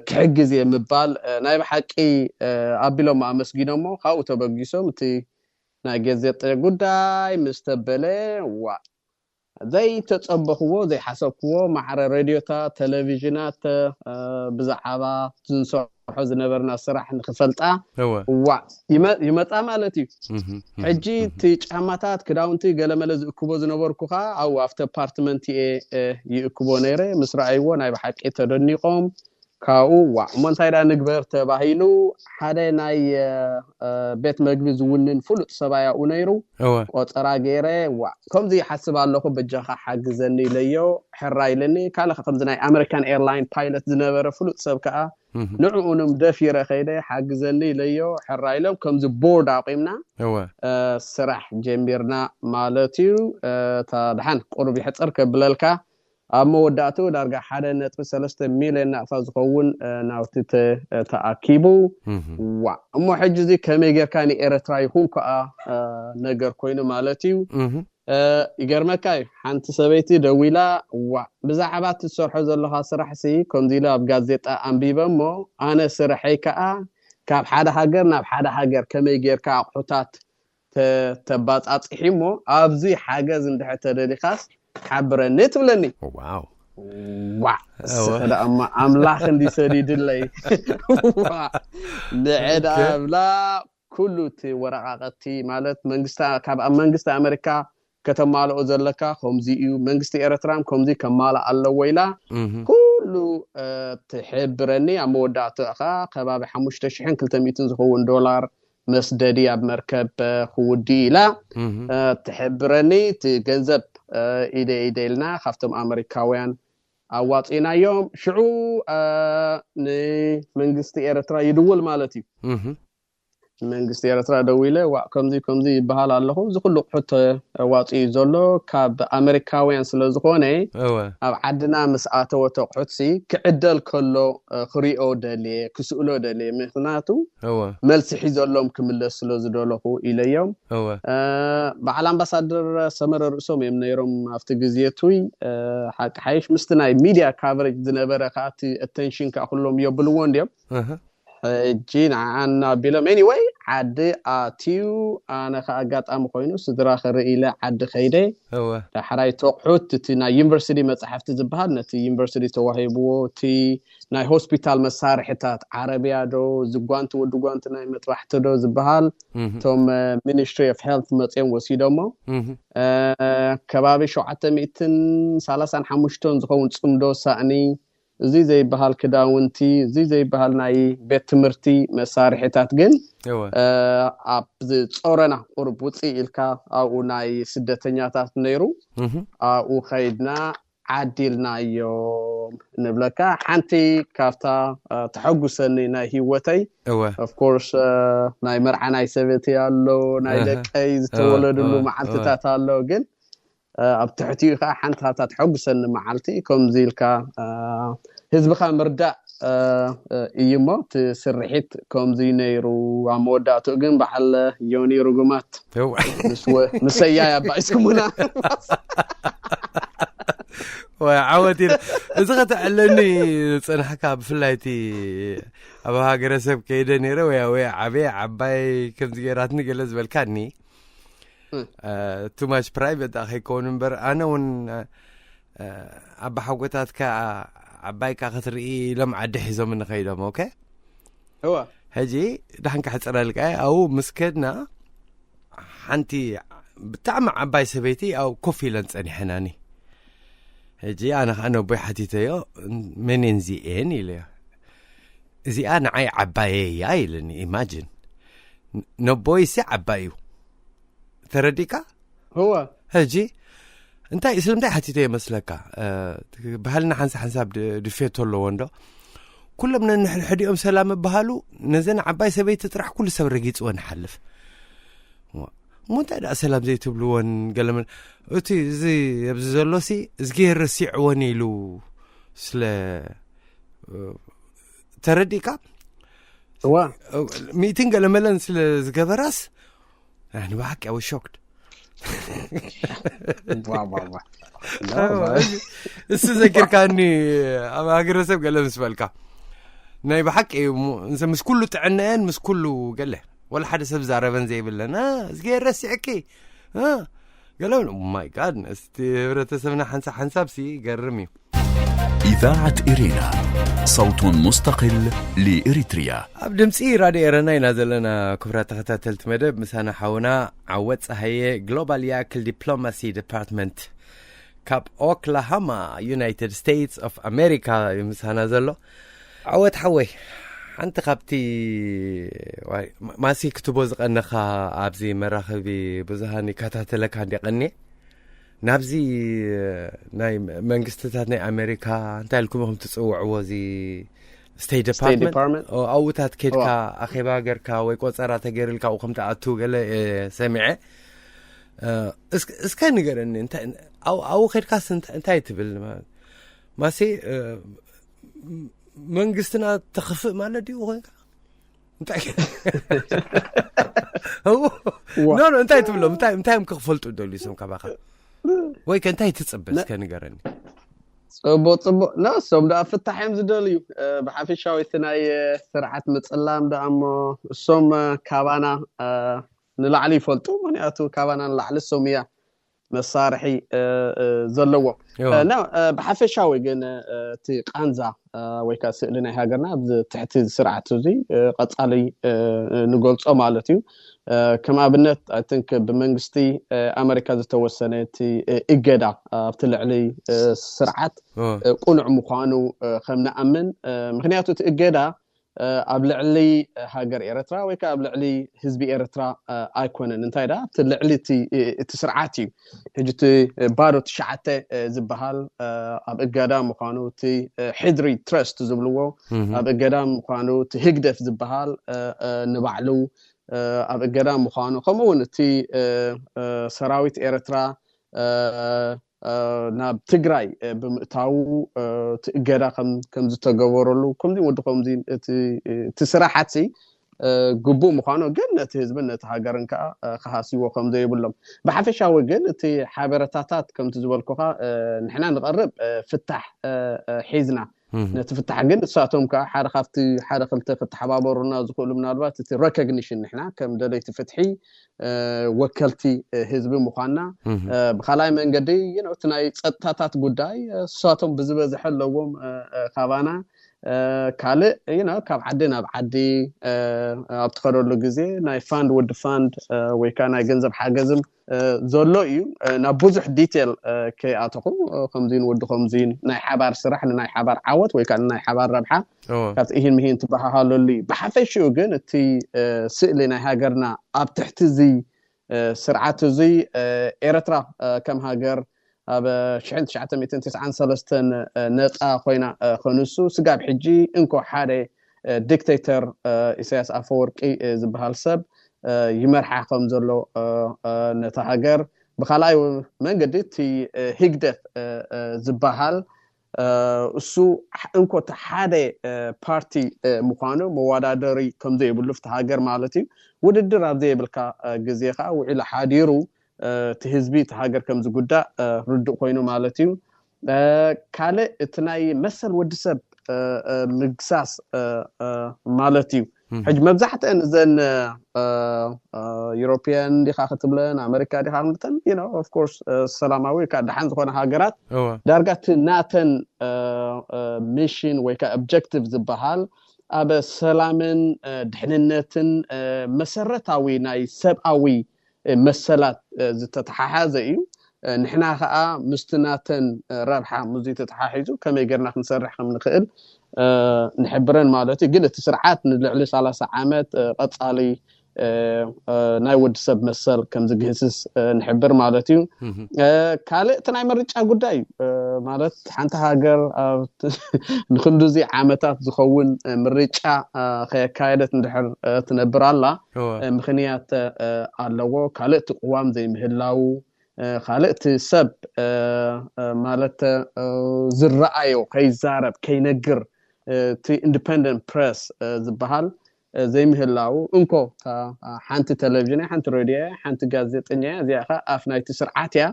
ክሕግዝ እየ ምባል፣ እ፣ ናይ ብሓቂ፣ እ፣ ኣቢሎም ኣመስጊኖሞ። ካብኡ ተበጊሶም እቲ ናይ ጋዜጠ ጉዳይ ምስ ተበለ፣ ዋ፣ ዘይተጸበኽዎ ዘይሓሰብክዎ ማዕረ ሬድዮታት፣ ቴሌቪዥናት፣ ብዛዕባ ዝንሰርሖ ዝነበርና ስራሕ ንክፈልጣ እወ ዋዕ ይመ- ይመጻ ማለት እዩ። ሕጂ እቲ ጫማታት፣ ክዳውንቲ፣ ገለመለ ዝእክቦ ዝነበርኩ ከዓ ኣብኡ ኣብቲ ኣፓርትመንት እየ ይእክቦ ነይረ። ምስ ረኣይዎ ናይ ብሓቂ ተደኒቖም፣ ካብኡ ዋዕ እሞ እንታይ ዳ ንግበር ተባሂሉ ሓደ ናይ ቤት መግቢ ዝውንን ፍሉጥ ሰብኣይ ኣብኡ ነይሩ። እወ ቆፀራ ገይረ ዋዕ ከምዚ ይሓስብ ኣለኹ፣ በጃኻ ሓግዘኒ ኢለዮ። ሕራ ኢለኒ። ካልእ ከምዚ ናይ ኣሜሪካን ኤርላይን ፓይለት ዝነበረ ፍሉጥ ሰብ ከዓ ንዕኡንም ደፊረ ከይደ ሓግዘኒ ኢለዮ። ሕራ ኢሎም ከምዚ ቦርድ ኣቑምና እወ ስራሕ ጀሚርና ማለት እዩ። እታ ደሓን ቁሩብ ይሕፅር ከብለልካ፣ ኣብ መወዳእትኡ ዳርጋ ሓደ ነጥቢ ሰለስተ ሚልዮን ናቕፋ ዝኸውን ናውቲ ተኣኪቡ። ዋዕ እሞ ሕጂ እዚ ከመይ ጌርካ ንኤረትራ ይኹን ከኣ ነገር ኮይኑ ማለት እዩ። ይገርመካ እዩ፣ ሓንቲ ሰበይቲ ደዊላ፣ ዋዕ ብዛዕባ እቲ ትሰርሖ ዘለኻ ስራሕ ሲ ከምዚ ኢለ ኣብ ጋዜጣ ኣንቢበ እሞ፣ ኣነ ስርሐይ ከኣ ካብ ሓደ ሃገር ናብ ሓደ ሃገር ከመይ ጌርካ ኣቑሑታት ተባጻጺሒ እሞ፣ ኣብዚ ሓገዝ እንድሕር ተደሊኻስ ሓብረኒ ትብለኒ። ዋው ዋዕ እስኸ ደኣ እማ ኣምላኽ እንዲ ሰዲድለይ። ዋዕ ንዕዳ ብላ ኩሉ እቲ ወረቃቀቲ ማለት መንግስቲ ካብ ኣብ መንግስቲ ኣመሪካ ከተማልኦ ዘለካ ከምዚ እዩ፣ መንግስቲ ኤረትራም ከምዚ ከማልእ ኣለዎ ኢላ ኩሉ ትሕብረኒ። ኣብ መወዳእትኡ ከዓ ከባቢ ሓሙሽተ ሽሕን ክልተ ሚእትን ዝኸውን ዶላር መስደዲ ኣብ መርከብ ክውዲ ኢላ ትሕብረኒ። እቲ ገንዘብ ኢደ ኢደ ኢልና ካብቶም ኣመሪካውያን ኣዋፂናዮም። ሽዑ ንመንግስቲ ኤረትራ ይድውል ማለት እዩ። መንግስቲ ኤረትራ ደዊለ፣ ዋዕ ከምዚ ከምዚ ይበሃል ኣለኹ፣ እዚ ኩሉ ኣቑሑት ተዋፂኡ ዘሎ ካብ ኣመሪካውያን ስለ ዝኾነ፣ እወ ኣብ ዓድና ምስ ኣተወ እቲ ኣቑሑትሲ ክዕደል ከሎ ክሪኦ ደልየ፣ ክስእሎ ደልየ። ምክንያቱ እወ መልሲ ሒዘሎም ክምለስ ስለ ዝደለኹ ኢለዮም። እወ በዓል ኣምባሳደር ሰመረ ርእሶም እዮም ነይሮም ኣብቲ ግዜ እቱይ። ሓቂ ሓይሽ ምስቲ ናይ ሚድያ ካቨሬጅ ዝነበረ ከዓ እቲ ኣተንሽን ከዓ ኩሎም የብልዎ እንድዮም። ሕጂ ንዓና ኣቢሎም፣ ኤኒወይ ዓዲ ኣትዩ። ኣነ ከዓ ኣጋጣሚ ኮይኑ ስድራ ክርኢ ኢለ ዓዲ ከይደ። እወ ዳሕራይ ተቑሑት እቲ ናይ ዩኒቨርሲቲ መፅሓፍቲ ዝበሃል ነቲ ዩኒቨርሲቲ ተዋሂብዎ፣ እቲ ናይ ሆስፒታል መሳርሕታት፣ ዓረብያ ዶ፣ ዝጓንቲ፣ ወዲ ጓንቲ ናይ መጥባሕቲ ዶ ዝበሃል፣ እቶም ሚኒስትሪ ኦፍ ሄልት መፅኦም ወሲዶሞ። ከባቢ ሸውዓተ ሚእትን ሰላሳን ሓሙሽተን ዝኸውን ፅምዶ ሳእኒ፣ እዚ ዘይበሃል ክዳውንቲ፣ እዚ ዘይበሃል ናይ ቤት ትምህርቲ መሳርሕታት ግን ኣብ ዝጾረና ቁሩብ ውፅእ ኢልካ ኣብኡ ናይ ስደተኛታት ነይሩ። ኣብኡ ከይድና ዓዲልናዮም ንብለካ። ሓንቲ ካብታ ተሐጉሰኒ ናይ ህይወተይ እወ ኦፍኮርስ ናይ መርዓ ናይ ሰበይቲ ኣሎ፣ ናይ ደቀይ ዝተወለድሉ መዓልትታት ኣሎ። ግን ኣብ ትሕቲኡ ከዓ ሓንቲ ካብታ ተሐጉሰኒ መዓልቲ ከምዚ ኢልካ ህዝብኻ ምርዳእ እዩ እሞ እቲ ስርሒት ከምዚ ነይሩ። ኣብ መወዳእትኡ ግን በዓል ዮኒ ርጉማት ምስ ሰያይ ኣባኢስኩምና። ወይ ዓወት ኢለ እዚ ከተዕለኒ ዝፀናሕካ፣ ብፍላይ እቲ ኣብ ሃገረሰብ ከይደ ነይረ ወይ ወይ ዓበየ ዓባይ ከምዚ ገይራትኒ ገለ ዝበልካኒ። ቱ ማች ፕራይቬት ዳ ከይከውን እምበር፣ ኣነ እውን ኣባሓጎታትካ ዓባይካ ክትርኢ ኢሎም ዓዲ ሒዞም ንኸይዶም። ኦኬ እወ ሕጂ ዳሕን ክሕፅረልካ እየ። ኣብኡ ምስ ከድና ሓንቲ ብጣዕሚ ዓባይ ሰበይቲ ኣብ ኮፍ ኢለን ፀኒሐናኒ። ሕጂ ኣነ ከዓ ነቦይ ሓቲተዮ፣ መን እየን እዚኤን ኢለዮ። እዚኣ ንዓይ ዓባየ እያ ኢለኒ። ኢማጂን፣ ነቦይ ሲ ዓባይ እዩ። ተረዲካ? እወ ሕጂ እንታይ ስለምንታይ ሓቲተ ይመስለካ? ባህልና ሓንሳ ሓንሳብ ድፌቶ ኣለዎ እንዶ። ኩሎም ነንሕድሕዲኦም ሰላም እበሃሉ። ነዘን ዓባይ ሰበይቲ ጥራሕ ኩሉ ሰብ ረጊፅወን ይሓልፍ። እሞ እንታይ ደኣ ሰላም ዘይትብልወን? ገለመን እቲ እዚ ኣብዚ ዘሎሲ እዝጌር ረሲዕወን ኢሉ ስለ ተረዲእካ? እዋ ሚእትን ገለመለን ስለ ዝገበራስ ንብሓቂ ኣወ ሾክድ። ዋ ዋ ዋ እሱ ዘኪርካኒ፣ ኣብ ሃገረሰብ ገለ ምስ በልካ ናይ ብሓቂ እዩ። ምስ ኩሉ ጥዕናየን ምስ ኩሉ ገለ ወላ ሓደ ሰብ ዛረበን ዘይብለን እዝጌር ረሲዕኪ ገለ ማይ ጋድነስ፣ እቲ ህብረተሰብና ሓንሳብ ሓንሳብ ሲ ይገርም እዩ። إذاعة إرينا، صوت مستقل لإريتريا. ኣብ ድምፂ ራድዮ ኤረና ኢና ዘለና። ክቡራት ተኸታተልቲ መደብ፣ ምሳና ሓውና ዓወት ፀሃየ፣ ግሎባል ያክል ዲፕሎማሲ ዲፓርትመንት ካብ ኦክላሃማ፣ ዩናይትድ ስቴትስ ኦፍ ኣሜሪካ እዩ ምሳና ዘሎ። ዓወት ሓወይ፣ ሓንቲ ካብቲ፣ ዋይ፣ ማ- ማሲ ክትቦ ዝቐነኻ ኣብዚ መራኸቢ ብዙሃን ይከታተለካ እንዲ ቀኒ ናብዚ ናይ መንግስትታት ናይ ኣሜሪካ እንታይ ኢልኩም ኢኹም ትፅውዕዎ፣ እዚ ስቴት ዲፓርትመንት ዲፓርትመንት። ኣብኡታት ኬድካ ኣኼባ ገርካ ወይ ቆፀራ ተገይርልካ ኣብኡ ከም ትኣቱ ገለ እየ ሰሚዐ። እስከ ንገረኒ፣ ኣብኡ ኬድካስ እንታይ ትብል? ማሲ መንግስትና ተኽፍእ ማለት ድዩ ኮይንካ? እንታይ ኖ እንታይ ትብሎም? እንታይ እዮም ክፈልጡ ደልዩ ሶም ካባኻ? ወይ ከ እንታይ ትፅበ? እስከ ንገረኒ። ፅቡቅ ፅቡቅ። ና እሶም ደኣ ፍታሕ እዮም ዝደልዩ። ብሓፈሻዊ እቲ ናይ ስርዓት ምፅላም ደኣ እሞ እሶም ካባና ንላዕሊ ይፈልጡ። ምክንያቱ ካባና ንላዕሊ እሶም እያ መሳርሒ ዘለዎም። ና ብሓፈሻዊ ግን እቲ ቃንዛ ወይ ከዓ ስእሊ ናይ ሃገርና ኣብዚ ትሕቲ ስርዓት እዚ ቀፃሊ ንገልፆ ማለት እዩ። ከም ኣብነት ኣይ ቲንክ ብመንግስቲ ኣመሪካ ዝተወሰነ እቲ እገዳ ኣብቲ ልዕሊ ስርዓት ቁኑዕ ምዃኑ ከም ንኣምን። ምክንያቱ እቲ እገዳ ኣብ ልዕሊ ሃገር ኤረትራ ወይ ከዓ ኣብ ልዕሊ ህዝቢ ኤረትራ ኣይኮነን። እንታይ ዳ እቲ ልዕሊ እቲ ስርዓት እዩ። ሕጂ እቲ ባዶ ትሽዓተ ዝበሃል ኣብ እገዳ ምዃኑ፣ እቲ ሕድሪ ትረስት ዝብልዎ ኣብ እገዳ ምዃኑ፣ እቲ ህግደፍ ዝበሃል ንባዕሉ ኣብ እገዳ ምዃኑ፣ ከምኡ እውን እቲ ሰራዊት ኤረትራ ናብ ትግራይ ብምእታዉ እቲ እገዳ ከም ዝተገበረሉ ከምዚ ወዲ ከምዚ እቲ ስራሓት ግቡእ ምዃኑ ግን ነቲ ህዝብን ነቲ ሃገርን ከዓ ክሃስይዎ ከም ዘይብሎም። ብሓፈሻዊ ግን እቲ ሓበረታታት ከምቲ ዝበልኩኻ ንሕና ንቐርብ ፍታሕ ሒዝና ነቲ ፍታሕ ግን ንሳቶም ከዓ ሓደ ካብቲ ሓደ ክልተ ክተሓባበሩና ዝኽእሉ ምናልባት እቲ ሬኮግኒሽን ንሕና ከም ደለይቲ ፍትሒ ወከልቲ ህዝቢ ምዃንና ብካልኣይ መንገዲ እቲ ናይ ፀጥታታት ጉዳይ እሳቶም ብዝበዝሐ ኣለዎም ካባና ካልእ ካብ ዓዲ ናብ ዓዲ ኣብ ትኸደሉ ግዜ ናይ ፋንድ ውድ ፋንድ ወይ ከዓ ናይ ገንዘብ ሓገዝም ዘሎ እዩ። ናብ ብዙሕ ዲቴል ከይኣተኹ ከምዚን ወዲ ከምዚን ናይ ሓባር ስራሕ ንናይ ሓባር ዓወት ወይ ከዓ ንናይ ሓባር ረብሓ ካብቲ ኢሂን ምሂን ትበሃሃለሉ እዩ። ብሓፈሽኡ ግን እቲ ስእሊ ናይ ሃገርና ኣብ ትሕቲ እዚ ስርዓት እዚ ኤረትራ ከም ሃገር ኣብ ሽሕን ትሽዓተ ሚእትን ትስዓን ሰለስተን ነፃ ኮይና ከንሱ ስጋብ ሕጂ እንኮ ሓደ ዲክቴተር ኢሳያስ ኣፈወርቂ ዝበሃል ሰብ ይመርሓ ከም ዘሎ ነታ ሃገር ብካልኣይ መንገዲ እቲ ህግደፍ ዝበሃል እሱ እንኮ እቲ ሓደ ፓርቲ ምዃኑ መወዳደሪ ከም ዘይብሉ ፍቲ ሃገር ማለት እዩ። ውድድር ኣብ ዘይብልካ ግዜ ከዓ ውዒሉ ሓዲሩ እቲ ህዝቢ እቲ ሃገር ከም ዝጉዳእ ርዱእ ኮይኑ ማለት እዩ። ካልእ እቲ ናይ መሰል ወዲ ሰብ ምግሳስ ማለት እዩ። ሕጂ መብዛሕተን እዘን ዩሮፒያን ዲኻ ክትብለን ኣመሪካ ዲኻ ክትብለን ኦፍኮርስ ሰላማዊ ወይ ከዓ ደሓን ዝኾነ ሃገራት ዳርጋ እቲ ናተን ሚሽን ወይ ከዓ ኦብጀክቲቭ ዝበሃል ኣብ ሰላምን ድሕንነትን መሰረታዊ ናይ ሰብኣዊ መሰላት ዝተተሓሓዘ እዩ። ንሕና ከዓ ምስቲ ናተን ረብሓ ሙዚ ተተሓሒዙ ከመይ ጌርና ክንሰርሕ ከም ንኽእል ንሕብረን ማለት እዩ። ግን እቲ ስርዓት ንልዕሊ ሰላሳ ዓመት ቀፃሊ ናይ ወዲ ሰብ መሰል ከም ዝግህስስ ንሕብር ማለት እዩ። ካልእ እቲ ናይ ምርጫ ጉዳይ እዩ። ማለት ሓንቲ ሃገር ንክንዱዚ ዓመታት ዝኸውን ምርጫ ከየካየደት እንድሕር ትነብር ኣላ ምክንያት ኣለዎ። ካልእ እቲ ቅዋም ዘይምህላው ካልእ እቲ ሰብ ማለት ዝረኣዮ ከይዛረብ ከይነግር እቲ ኢንዲፐንደንት ፕረስ ዝበሃል ዘይምህላው እንኮ ሓንቲ ቴሌቪዥን ሓንቲ ሬድዮ ሓንቲ ጋዜጠኛ እዚኣ ከ ኣፍ ናይቲ ስርዓት እያ።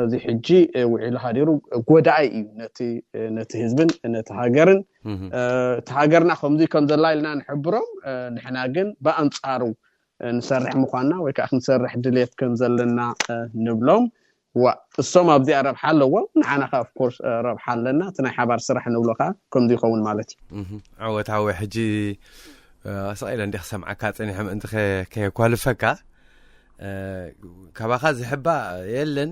እዚ ሕጂ ውዒሉ ሃዲሩ ጎዳኢ እዩ ነቲ ህዝብን ነቲ ሃገርን። እቲ ሃገርና ከምዚ ከም ዘላ ኢልና ንሕብሮም ንሕና ግን ብኣንፃሩ ንሰርሕ ምኳንና ወይ ከዓ ክንሰርሕ ድልየት ከም ዘለና ንብሎም። ዋ እሶም ኣብዚኣ ረብሓ ኣለዎም፣ ንዓና ከዓ ኦፍኮርስ ረብሓ ኣለና። እቲ ናይ ሓባር ስራሕ ንብሎ ከዓ ከምዚ ይኸውን ማለት እዩ። ዓወት ዓወ ሕጂ ኣስቕ ኢለ እንዲ ክሰምዓካ ፀኒሐ ምእንቲ ከየኳልፈካ። ካባኻ ዝሕባእ የለን።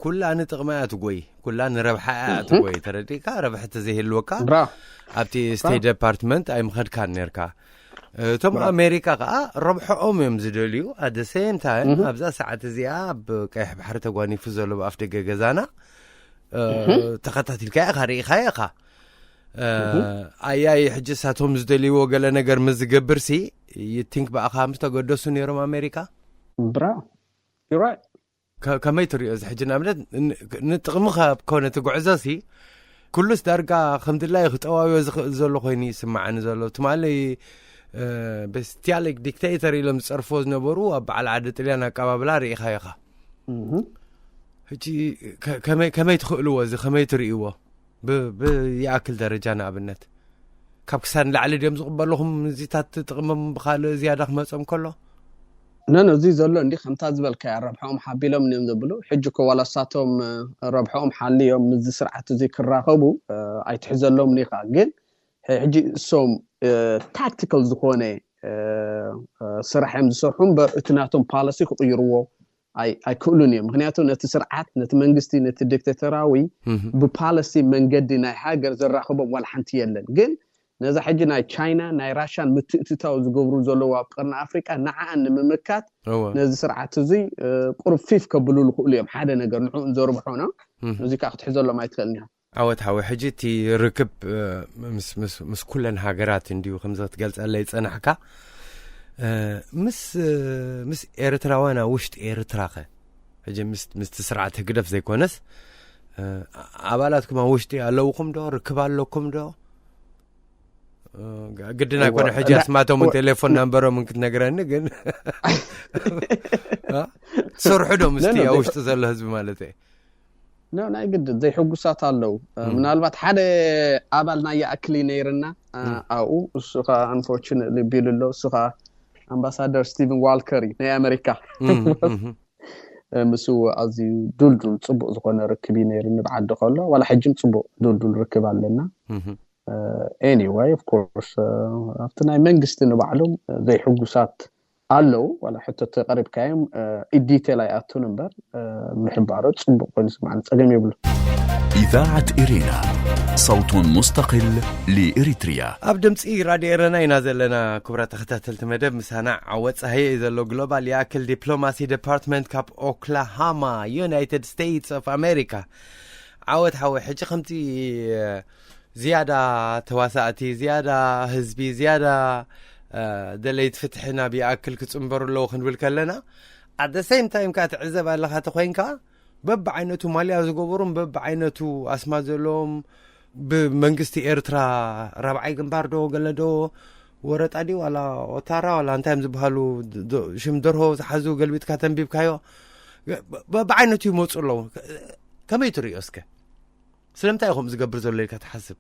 ኩላ ንጥቕማ እያ ትጎይ፣ ኩላ ንረብሓ እያ ትጎይ። ተረዲእካ? ረብሒ ተዘይህልወካ ኣብቲ ስቴት ዴፓርትመንት ኣይምኸድካን ነርካ። እቶም ኣሜሪካ ከዓ ረብሐኦም እዮም ዝደልዩ። ኣደ ሴም ታይም ኣብዛ ሰዓት እዚኣ ኣብ ቀይሕ ባሕሪ ተጓኒፉ ዘሎ ብኣፍ ደገ ገዛና ተኸታቲልካ ኢኻ፣ ርኢኻ ኢኻ። ኣያይ ሕጂ ሳቶም ዝደልይዎ ገለ ነገር ምስ ዝገብር ሲ ይቲንክ ብኣኻ ምስ ተገደሱ ነይሮም ኣሜሪካ። ብራ ከመይ ትሪኦ እዚ ሕጂ ንኣብነት ንጥቕሚ ካብ ኮነ ትጉዕዞ ሲ ኩሉስ ዳርጋ ከም ድላዩ ክጠዋብዮ ዝኽእል ዘሎ ኮይኑ ይስማዓኒ ዘሎ። ትማሊ በስቲያሊክ ዲክቴተር ኢሎም ዝፀርፎ ዝነበሩ ኣብ በዓል ዓዲ ጥልያን ኣቀባብላ ርኢኻ ኢኻ። ሕጂ ከመይ ትኽእልዎ? እዚ ከመይ ትርእይዎ? ብይኣክል ደረጃ ንኣብነት ካብ ክሳድ ንላዕሊ ድዮም ዝቕበልኹም እዚታት ጥቕሞም ብካልእ ዝያዳ ክመፆም ከሎ? ነን እዚ ዘሎ እንዲ ከምታ ዝበልካያ ረብሖም ሓቢሎም እዮም ዘብሉ። ሕጂ እኮ ዋላ ሳቶም ረብሖም ሓልዮም ምዚ ስርዓት እዚ ክራኸቡ ኣይትሕዘሎም ኒኻ። ግን ሕጂ እሶም ታክቲካል ዝኾነ ስራሕ እዮም ዝሰርሑ እምበር እቲ ናቶም ፓለሲ ክቕይርዎ ኣይክእሉን እዮም። ምክንያቱ ነቲ ስርዓት፣ ነቲ መንግስቲ፣ ነቲ ዲክቴተራዊ ብፓለሲ መንገዲ ናይ ሃገር ዘራኽቦም ዋላ ሓንቲ የለን። ግን ነዛ ሕጂ ናይ ቻይና ናይ ራሻን ምትእትታው ዝገብሩ ዘለዉ ኣብ ቀርኒ ኣፍሪቃ ንዓኣን ንምምካት ነዚ ስርዓት እዙይ ቁሩብ ፊፍ ከብሉ ዝኽእሉ እዮም። ሓደ ነገር ንዕኡ ዘርብሖ ነው። እዚ ከዓ ክትሕዘሎም ኣይትኽእልን ኢኻ። ዓወት ሓወ፣ ሕጂ እቲ ርክብ ምስ ኩለን ሃገራት እንድዩ ከምዚ ክትገልፀለይ ዝፀናሕካ። ምስ ምስ ኤርትራውያን ኣብ ውሽጢ ኤርትራ ኸ? ሕጂ ምስቲ ስርዓት ህግደፍ ዘይኮነስ ኣባላትኩም ኣብ ውሽጢ ኣለውኹም ዶ? ርክብ ኣለኩም ዶ? ግድን ኣይኮነ ሕጂ ኣስማቶምን ቴሌፎን ናምበሮምን ክትነግረኒ፣ ግን ትሰርሑ ዶ ምስቲ ኣብ ውሽጢ ዘሎ ህዝቢ ማለት እየ? ናይ ግድን ዘይሕጉሳት ኣለዉ። ምናልባት ሓደ ኣባል ናይ ይኣክል ነይርና ኣብኡ፣ እሱ ከዓ ኣንፎርቹነትሊ ቢሉ ኣሎ። እሱ ከዓ ኣምባሳደር ስቲቨን ዋልከር እዩ ናይ ኣመሪካ። ምስ ኣዝዩ ዱልዱል ፅቡቅ ዝኾነ ርክብ እዩ ነይሩ ንብዓዲ ከሎ፣ ዋላ ሕጅም ፅቡቅ ዱልዱል ርክብ ኣለና። ኤኒወይ ኦፍኮርስ ኣብቲ ናይ መንግስቲ ንባዕሎም ዘይሕጉሳት ኣለዉ። ዋላ ሕቶ ተቀሪብካዮም ኢዲቴል ኣይኣቱን እምበር ምሕባሮ ፅቡቅ ኮይኑ ስማዕን ፀገም የብሉ። إذاعة إرينا، صوت مستقل لإريتريا. ኣብ ድምፂ ራድዮ ኤረና ኢና ዘለና። ክቡራት ተኸታተልቲ መደብ፣ ምሳና ዓወት ፀሃየ እዩ ዘሎ። ግሎባል ይኣክል ዲፕሎማሲ ዲፓርትመንት ካብ ኦክላሃማ ዩናይትድ ስቴትስ ኦፍ ኣሜሪካ። ዓወት ሓወ፣ ሕጂ ከምቲ ዝያዳ ተዋሳእቲ፣ ዝያዳ ህዝቢ፣ ዝያዳ ደለይቲ ፍትሒ ናብ ይኣክል ክፅንበሩ ኣለዉ ክንብል ከለና፣ ኣደ ሴም ታይም ከዓ ትዕዘብ ኣለኻ ተኮይንካ፣ በብዓይነቱ ማልያ ዝገበሩን በብዓይነቱ ኣስማት ዘለዎም ብመንግስቲ ኤርትራ ራብዓይ ግንባር ዶ ገለ ዶ ወረጣ ድዩ ዋላ ኦታራ ዋላ እንታይ እዮም ዝበሃሉ ሽም ደርሆ ዝሓዙ ገልቢጥካ ተንቢብካዮ ብዓይነቱ ይመፁ ኣለዉ። ከመይ ትርእዮ እስከ? ስለምንታይ እዩ ከምኡ ዝገብር ዘሎ ኢልካ ትሓስብ?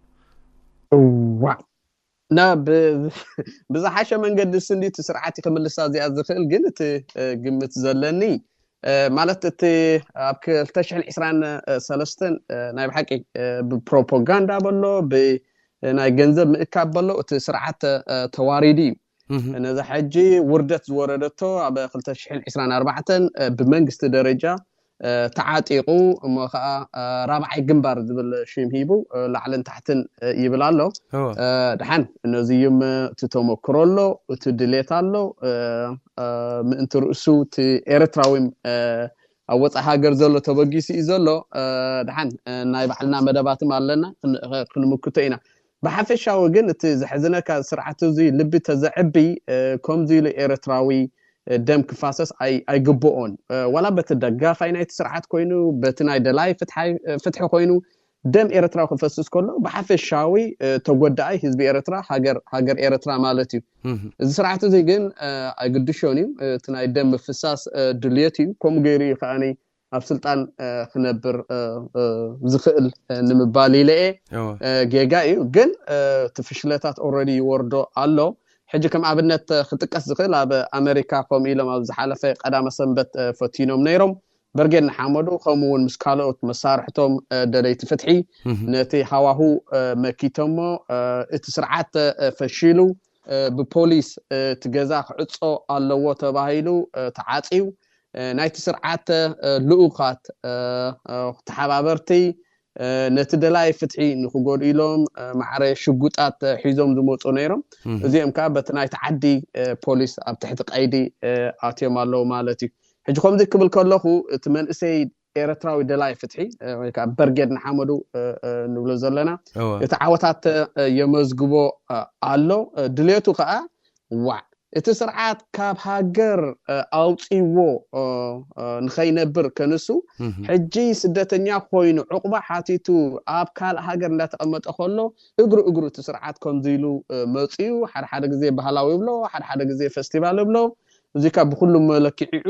እዋ እና ብዝሓሸ መንገዲ ስንዲ እቲ ስርዓት ክምልሳ እዚኣ ዝኽእል ግን እቲ ግምት ዘለኒ ማለት እቲ ኣብ ክልተ ሽሕን ዕስራን ሰለስተን ናይ ብሓቂ ብፕሮፓጋንዳ በሎ ብናይ ገንዘብ ምእካብ በሎ እቲ ስርዓት ተዋሪዱ እዩ። ነዛ ሕጂ ውርደት ዝወረደቶ ኣብ ክልተ ሽሕን ዕስራን ኣርባዕተን ብመንግስቲ ደረጃ ተዓጢቑ እሞ ከዓ ራብዓይ ግንባር ዝብል ሽም ሂቡ ላዕልን ታሕትን ይብል ኣሎ። ድሓን ነዚ እዩም እቲ ተመክሮ ኣሎ፣ እቲ ድሌት ኣሎ። ምእንቲ ርእሱ እቲ ኤርትራዊ ኣብ ወፃኢ ሃገር ዘሎ ተበጊሱ እዩ ዘሎ። ድሓን ናይ ባዕልና መደባትም ኣለና፣ ክንምክቶ ኢና። ብሓፈሻዊ ግን እቲ ዘሕዝነካ ስርዓት እዚ ልቢ ተዘዕቢ ከምዚ ኢሉ ኤርትራዊ ደም ክፋሰስ ኣይግብኦን። ዋላ በቲ ደጋፋይ ናይቲ ስርዓት ኮይኑ በቲ ናይ ደላይ ፍትሒ ኮይኑ ደም ኤርትራዊ ክፈስስ ከሎ ብሓፈሻዊ ተጎዳኣይ ህዝቢ ኤርትራ ሃገር ኤርትራ ማለት እዩ። እዚ ስርዓት እዚ ግን ኣይግድሾን እዩ። እቲ ናይ ደም ምፍሳስ ድልየት እዩ። ከምኡ ገይሩ እዩ ከዓኒ ኣብ ስልጣን ክነብር ዝኽእል ንምባል ኢለ እየ። ጌጋ እዩ ግን እቲ ፍሽለታት ኦረዲ ይወርዶ ኣሎ። ሕጂ ከም ኣብነት ክጥቀስ ዝኽእል ኣብ ኣሜሪካ ከምኡ ኢሎም ኣብ ዝሓለፈ ቀዳመ ሰንበት ፈቲኖም ነይሮም። በርጌድ ንሓመዱ ከምኡ እውን ምስ ካልኦት መሳርሕቶም ደለይቲ ፍትሒ ነቲ ሃዋሁ መኪቶሞ፣ እቲ ስርዓት ፈሺሉ፣ ብፖሊስ እቲ ገዛ ክዕጾ ኣለዎ ተባሂሉ ተዓጽዩ። ናይቲ ስርዓት ልኡኻት ተሓባበርቲ ነቲ ደላይ ፍትሒ ንክጎድኡ ኢሎም ማዕረ ሽጉጣት ሒዞም ዝመፁ ነይሮም። እዚኦም ከዓ በቲ ናይቲ ዓዲ ፖሊስ ኣብ ትሕቲ ቀይዲ ኣትዮም ኣለዉ ማለት እዩ። ሕጂ ከምዚ ክብል ከለኹ እቲ መንእሰይ ኤረትራዊ ደላይ ፍትሒ ወይ ከዓ በርጌድ ንሓመዱ ንብሎ ዘለና እቲ ዓወታት የመዝግቦ ኣሎ። ድሌቱ ከዓ ዋዕ እቲ ስርዓት ካብ ሃገር ኣውፅዎ ንኸይነብር ከንሱ ሕጂ ስደተኛ ኮይኑ ዕቑባ ሓቲቱ ኣብ ካልእ ሃገር እንዳተቐመጠ ከሎ እግሩ እግሩ እቲ ስርዓት ከምዚ ኢሉ መፅዩ። ሓደ ሓደ ግዜ ባህላዊ ይብሎ፣ ሓደ ሓደ ግዜ ፈስቲቫል ይብሎ። እዚ ካብ ብኩሉ መለክዒዑ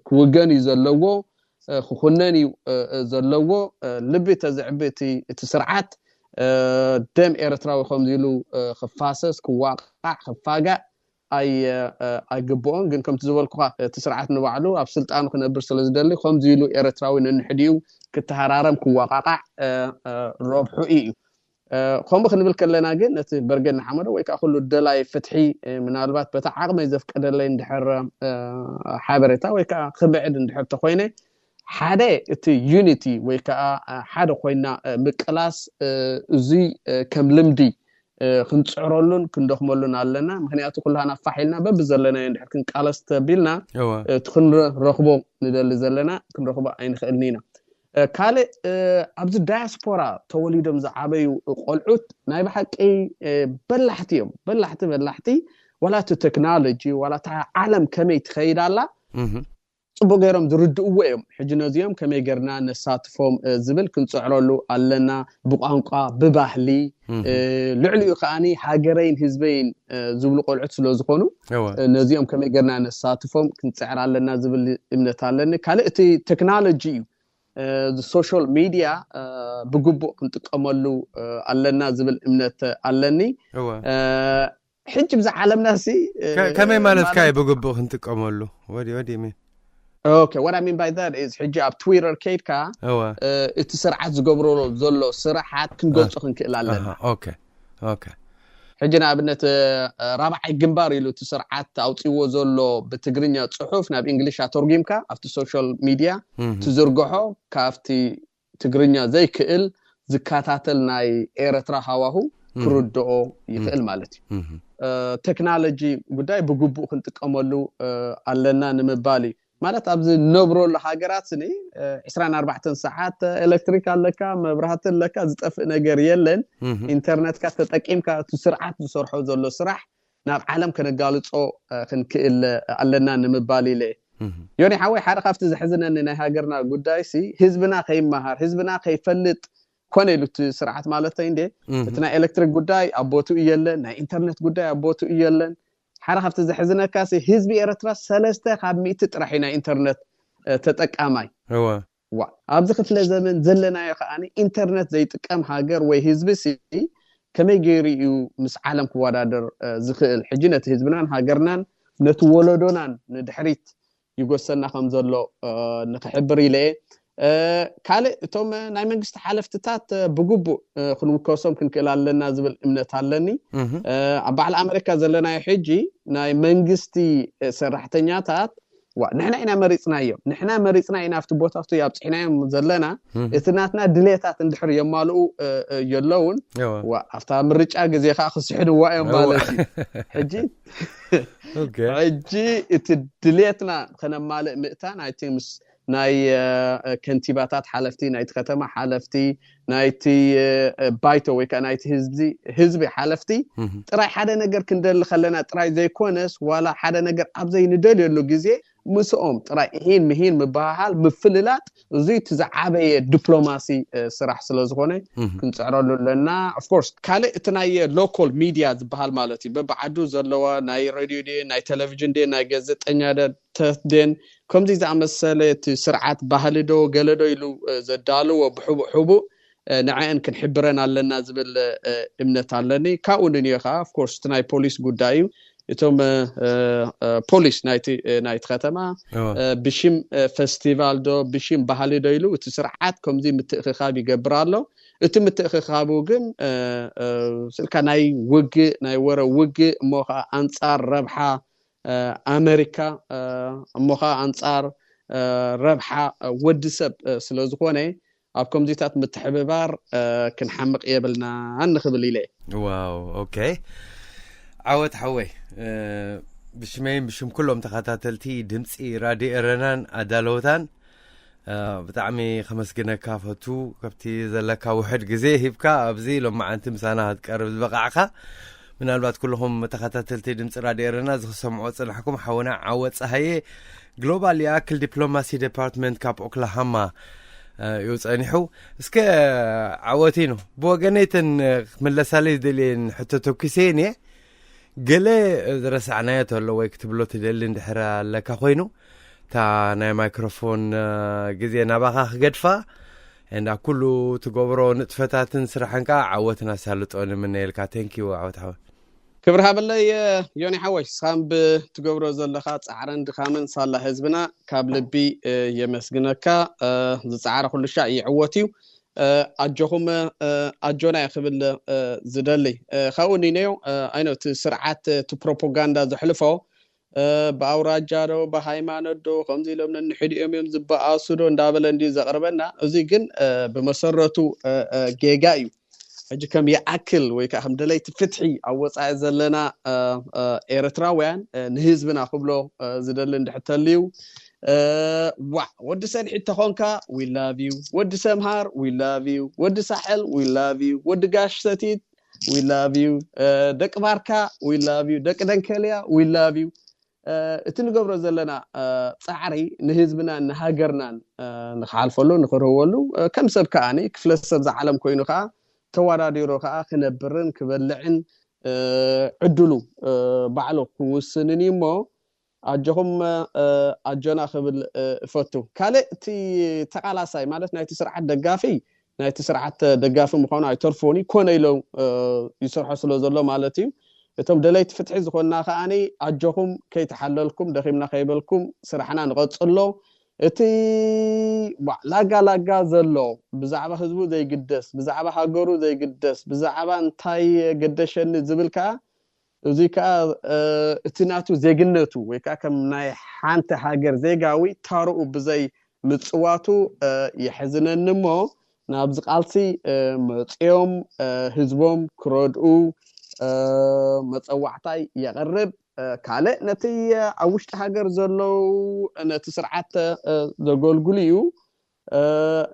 ክውገን እዩ ዘለዎ፣ ክኹነን እዩ ዘለዎ። ልቢ ተዘዕቢ እቲ ስርዓት ደም ኤርትራዊ ከምዚ ኢሉ ክፋሰስ፣ ክዋቃዕ፣ ክፋጋእ ኣይግብኦን። ግን ከምቲ ዝበልኩኻ እቲ ስርዓት ንባዕሉ ኣብ ስልጣኑ ክነብር ስለ ዝደሊ ከምዚ ኢሉ ኤርትራዊ ነንሕዲኡ ክተሃራረም ክዋቃቃዕ ረብሑ እዩ። ከምኡ ክንብል ከለና ግን ነቲ በርገድ ንሓመዶ ወይ ከዓ ኩሉ ደላይ ፍትሒ ምናልባት በታ ዓቕመይ ዘፍቀደለይ እንድሕር ሓበሬታ ወይ ከዓ ክምዕድ እንድሕር ተኮይነ ሓደ እቲ ዩኒቲ ወይ ከዓ ሓደ ኮይና ምቅላስ እዙይ ከም ልምዲ ክንፅዕረሉን ክንደኽመሉን ኣለና። ምክንያቱ ኩላና ፋሕ ኢልና በብዘለናዮ እንድሕር ክንቃለስ ተቢልና እቲ ክንረኽቦ ንደሊ ዘለና ክንረኽቦ ኣይንኽእልን ኢና። ካልእ ኣብዚ ዳያስፖራ ተወሊዶም ዝዓበዩ ቆልዑት ናይ ብሓቂ በላሕቲ እዮም። በላሕቲ በላሕቲ ዋላ እቲ ቴክኖሎጂ ዋላ እታ ዓለም ከመይ ትኸይድ ኣላ ፅቡቅ ገይሮም ዝርድእዎ እዮም። ሕጂ ነዚኦም ከመይ ገርና ነሳትፎም ዝብል ክንፅዕረሉ ኣለና። ብቋንቋ ብባህሊ ልዕሊኡ ከዓኒ ሃገረይን ህዝበይን ዝብሉ ቆልዑት ስለ ዝኾኑ ነዚኦም ከመይ ገርና ነሳትፎም ክንፅዕር ኣለና ዝብል እምነት ኣለኒ። ካልእ እቲ ቴክኖሎጂ እዩ። ሶሻል ሚድያ ብግቡእ ክንጥቀመሉ ኣለና ዝብል እምነት ኣለኒ። ሕጂ ብዛ ዓለምና ሲ ከመይ ማለትካ እዩ ብግቡእ ክንጥቀመሉ? ወዲ ወዲ ሚ Okay, what I mean by that is ሕጂ ኣብ ትዊተር ከይድካ እቲ ስርዓት ዝገብሮ ዘሎ ስራሓት ክንገልጾ ክንክእል ኣለና። Okay. ሕጂ ንኣብነት ራብዓይ ግንባር ኢሉ እቲ ስርዓት ኣውፅዎ ዘሎ ብትግርኛ ፅሑፍ ናብ እንግሊሽ ኣተርጉምካ ኣብቲ ሶሻል ሚድያ ትዝርግሖ ካብቲ ትግርኛ ዘይክእል ዝከታተል ናይ ኤረትራ ሃዋሁ ክርድኦ ይኽእል ማለት እዩ። ቴክኖሎጂ ጉዳይ ብግቡእ ክንጥቀመሉ ኣለና ንምባል እዩ። ማለት ኣብዚ ንነብረሉ ሃገራት ስኒ ዕስራን ኣርባዕተን ሰዓት ኤሌክትሪክ ኣለካ፣ መብራህቲ ኣለካ፣ ዝጠፍእ ነገር የለን። ኢንተርነትካ ተጠቂምካ እቲ ስርዓት ዝሰርሖ ዘሎ ስራሕ ናብ ዓለም ከነጋልጾ ክንክእል ኣለና ንምባል ኢለ። ዮኒ ሓወይ ሓደ ካብቲ ዘሕዝነኒ ናይ ሃገርና ጉዳይ ሲ ህዝብና ከይመሃር ህዝብና ከይፈልጥ ኮነ ኢሉ እቲ ስርዓት ማለተይ እንዴ እቲ ናይ ኤሌክትሪክ ጉዳይ ኣብ ቦትኡ የለን፣ ናይ ኢንተርኔት ጉዳይ ኣብ ቦትኡ የለን። ሓደ ካብቲ ዘሕዝነካ ሲ ህዝቢ ኤረትራ ሰለስተ ካብ ሚእቲ ጥራሕ እዩ ናይ ኢንተርኔት ተጠቃማይ። ዋ ኣብዚ ክፍለ ዘመን ዘለናዮ ከዓኒ ኢንተርኔት ዘይጥቀም ሃገር ወይ ህዝቢ ሲ ከመይ ገይሩ እዩ ምስ ዓለም ክወዳደር ዝኽእል? ሕጂ ነቲ ህዝብናን ሃገርናን ነቲ ወለዶናን ንድሕሪት ይጎሰና ከም ዘሎ ንክሕብር ኢለ። ካልእ እቶም ናይ መንግስቲ ሓለፍትታት ብግቡእ ክንውከሶም ክንክእል ኣለና ዝብል እምነት ኣለኒ። ኣብ በዓል ኣመሪካ ዘለናዮ ሕጂ ናይ መንግስቲ ሰራሕተኛታት ዋ ንሕና ኢና መሪፅናዮም፣ ንሕና መሪፅና ኢና ኣብቲ ቦታ ኣብቲ ኣብፅሕናዮም ዘለና። እቲ ናትና ድሌታት እንድሕር የማልኡ የለውን ኣብታ ምርጫ ግዜ ከዓ ክስሕድዋ እዮም ማለት እዩ። ሕጂ ሕጂ እቲ ድሌትና ከነማልእ ምእታን ናይ ከንቲባታት ሓለፍቲ፣ ናይቲ ከተማ ሓለፍቲ፣ ናይቲ ባይቶ ወይ ከዓ ናይቲ ህዝቢ ሓለፍቲ ጥራይ ሓደ ነገር ክንደሊ ከለና ጥራይ ዘይኮነስ ዋላ ሓደ ነገር ኣብ ዘይንደልየሉ ግዜ ምስኦም ጥራይ ኢሂን ምሂን ምበሃሃል ምፍልላጥ እዙይ እቲ ዝዓበየ ዲፕሎማሲ ስራሕ ስለ ዝኾነ ክንፅዕረሉ ኣለና። Of course ካልእ እቲ ናይ ሎኮል ሚድያ ዝበሃል ማለት እዩ በብዓዱ ዘለዋ ናይ ሬድዮ ድየ ናይ ቴሌቪዥን ድየ ናይ ጋዜጠኛ ተ ደን ከምዚ ዝኣመሰለ እቲ ስርዓት ባህሊ ዶ ገለ ዶ ኢሉ ዘዳልዎ ብሕቡእ ሕቡእ ንዐን ክንሕብረን ኣለና ዝብል እምነት ኣለኒ። ካብኡ ንንዮ ከዓ ኦፍኮርስ እቲ ናይ ፖሊስ ጉዳይ እዩ። እቶም ፖሊስ ናይቲ ናይቲ ከተማ ብሽም ፈስቲቫል ዶ ብሽም ባህሊ ዶ ኢሉ እቲ ስርዓት ከምዚ ምትእኽኻብ ይገብር ኣሎ። እቲ ምትእኽኻቡ ግን ስልካ ናይ ውግእ ናይ ወረ ውግእ እሞ ከዓ ኣንፃር ረብሓ ኣመሪካ እሞ ከዓ ኣንፃር ረብሓ ወዲ ሰብ ስለዝኾነ ኣብ ከምዚታት ምትሕብባር ክንሓምቕ የብልና ንኽብል ኢለ። ዋው ኦኬ። ዓወት ሓወይ፣ ብሽመይን ብሽም ኩሎም ተኸታተልቲ ድምፂ ራድዮ ኤረናን ኣዳለውታን ብጣዕሚ ከመስግነካ ፈቱ። ከብቲ ዘለካ ውሕድ ግዜ ሂብካ ኣብዚ ሎማዓንቲ ምሳና ክትቀርብ ዝበቃዕካ። ምናልባት ኩልኹም ተኸታተልቲ ድምፂ ራድዮ ኤረና ዝክሰምዖ ፅናሕኩም ሓውና ዓወት ፀሃየ ግሎባል የኣክል ዲፕሎማሲ ዲፓርትመንት ካብ ኦክላሃማ እዩ ፀኒሑ። እስከ ዓወት ኢኑ ብወገነይተን ክምለሳለይ ዝደልየን ሕቶ ተኩሴን እየ። ገለ ዝረሳዕናዮ ተሎ ወይ ክትብሎ ትደሊ እንድሕር ኣለካ ኮይኑ እታ ናይ ማይክሮፎን ግዜ ናባኻ ክገድፋ እንዳ ኩሉ ትገብሮ ንጥፈታትን ስራሕን ከዓ ዓወትን ኣሳልጦ ንምነየልካ። ቴንኪዩ ዓወት ሓወ። ክብሪ ሃበለይ ዮኒ ሓወይ፣ ስኻም ብትገብሮ ዘለኻ ፃዕረን ድኻምን ሳላ ህዝብና ካብ ልቢ የመስግነካ። ዝፃዕረ ኩሉ ሻዕ ይዕወት እዩ። ኣጆኹም ኣጆና ክብል ዝደሊ። ካብኡ ኒነዮ ኣይኖ እቲ ስርዓት እቲ ፕሮፓጋንዳ ዘሕልፎ ብኣውራጃ ዶ ብሃይማኖት ዶ ከምዚ ኢሎም ነንሕድኦም እዮም ዝበኣሱ ዶ እንዳበለ እንዲ ዘቕርበና። እዚ ግን ብመሰረቱ ጌጋ እዩ። ሕጂ ከም ይኣክል ወይ ከዓ ከም ደለይቲ ፍትሒ ኣብ ወፃኢ ዘለና ኤርትራውያን ንህዝብና ክብሎ ዝደሊ እንድሕተልዩ ዋዕ ወዲ ሰንሒት ተኾንካ we love you፣ ወዲ ሰምሃር we love you፣ ወዲ ሳሕል we love you፣ ወዲ ጋሽ ሰቲት we love you፣ ደቂ ባርካ we love you፣ ደቂ ደንከልያ we love you። እቲ ንገብሮ ዘለና ፃዕሪ ንህዝብናን ንሃገርናን ንክሓልፈሉ ንክርህወሉ ከም ሰብ ከዓ ክፍለ ሰብ ዝዓለም ኮይኑ ከዓ ተወዳዲሩ ከዓ ክነብርን ክበልዕን ዕድሉ ባዕሉ ክውስንን እዩ እሞ ኣጆኹም ኣጆና ክብል እፈቱ። ካልእ እቲ ተቃላሳይ ማለት ናይቲ ስርዓት ደጋፊ ናይቲ ስርዓት ደጋፊ ምዃኑ ኣይተርፎኒ ኮነ ኢሎ ይሰርሖ ስለ ዘሎ ማለት እዩ። እቶም ደለይቲ ፍትሒ ዝኾንና ከዓኒ ኣጆኹም ከይተሓለልኩም ደኺምና ከይበልኩም ስራሕና ንቐጽሎ። እቲ ላጋ ላጋ ዘሎ ብዛዕባ ህዝቡ ዘይግደስ ብዛዕባ ሃገሩ ዘይግደስ ብዛዕባ እንታይ ገደሸኒ ዝብል ከዓ እዚ ከዓ እቲ ናቱ ዜግነቱ ወይ ከዓ ከም ናይ ሓንቲ ሃገር ዜጋዊ ታርኡ ብዘይ ምፅዋቱ የሕዝነኒ እሞ ናብዚ ቃልሲ መፅዮም ህዝቦም ክረድኡ መፀዋዕታይ የቕርብ። ካልእ ነቲ ኣብ ውሽጢ ሃገር ዘለዉ ነቲ ስርዓት ዘገልግሉ እዩ።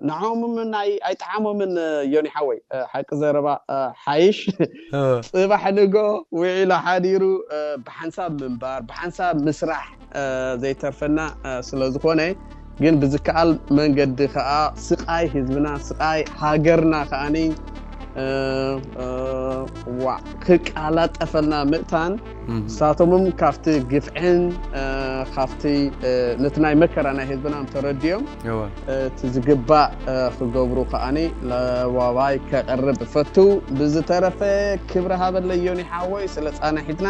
ንዕኦም ናይ ኣይጠዓሞምን ዮኒ ሓወይ ሓቂ ዘረባ ሓይሽ ፅባሕ ንጎ ውዒሉ ሓዲሩ ብሓንሳብ ምንባር ብሓንሳብ ምስራሕ ዘይተርፈና ስለ ዝኾነ ግን ብዝከኣል መንገዲ ከዓ ስቃይ ህዝብና ስቃይ ሃገርና ከዓኒ ዋ ክቃላጠፈልና ምእታን ንሳቶምም ካብቲ ግፍዕን ካብቲ ነቲ ናይ መከራ ናይ ህዝብና ተረዲኦም እቲ ዝግባእ ክገብሩ ከዓኒ ለዋዋይ ከቕርብ ፈቱ። ብዝተረፈ ክብሪ ሃበለይ ዮኒ ሓወይ ስለ ፃናሒትና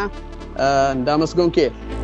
እንዳመስገንኩ እየ።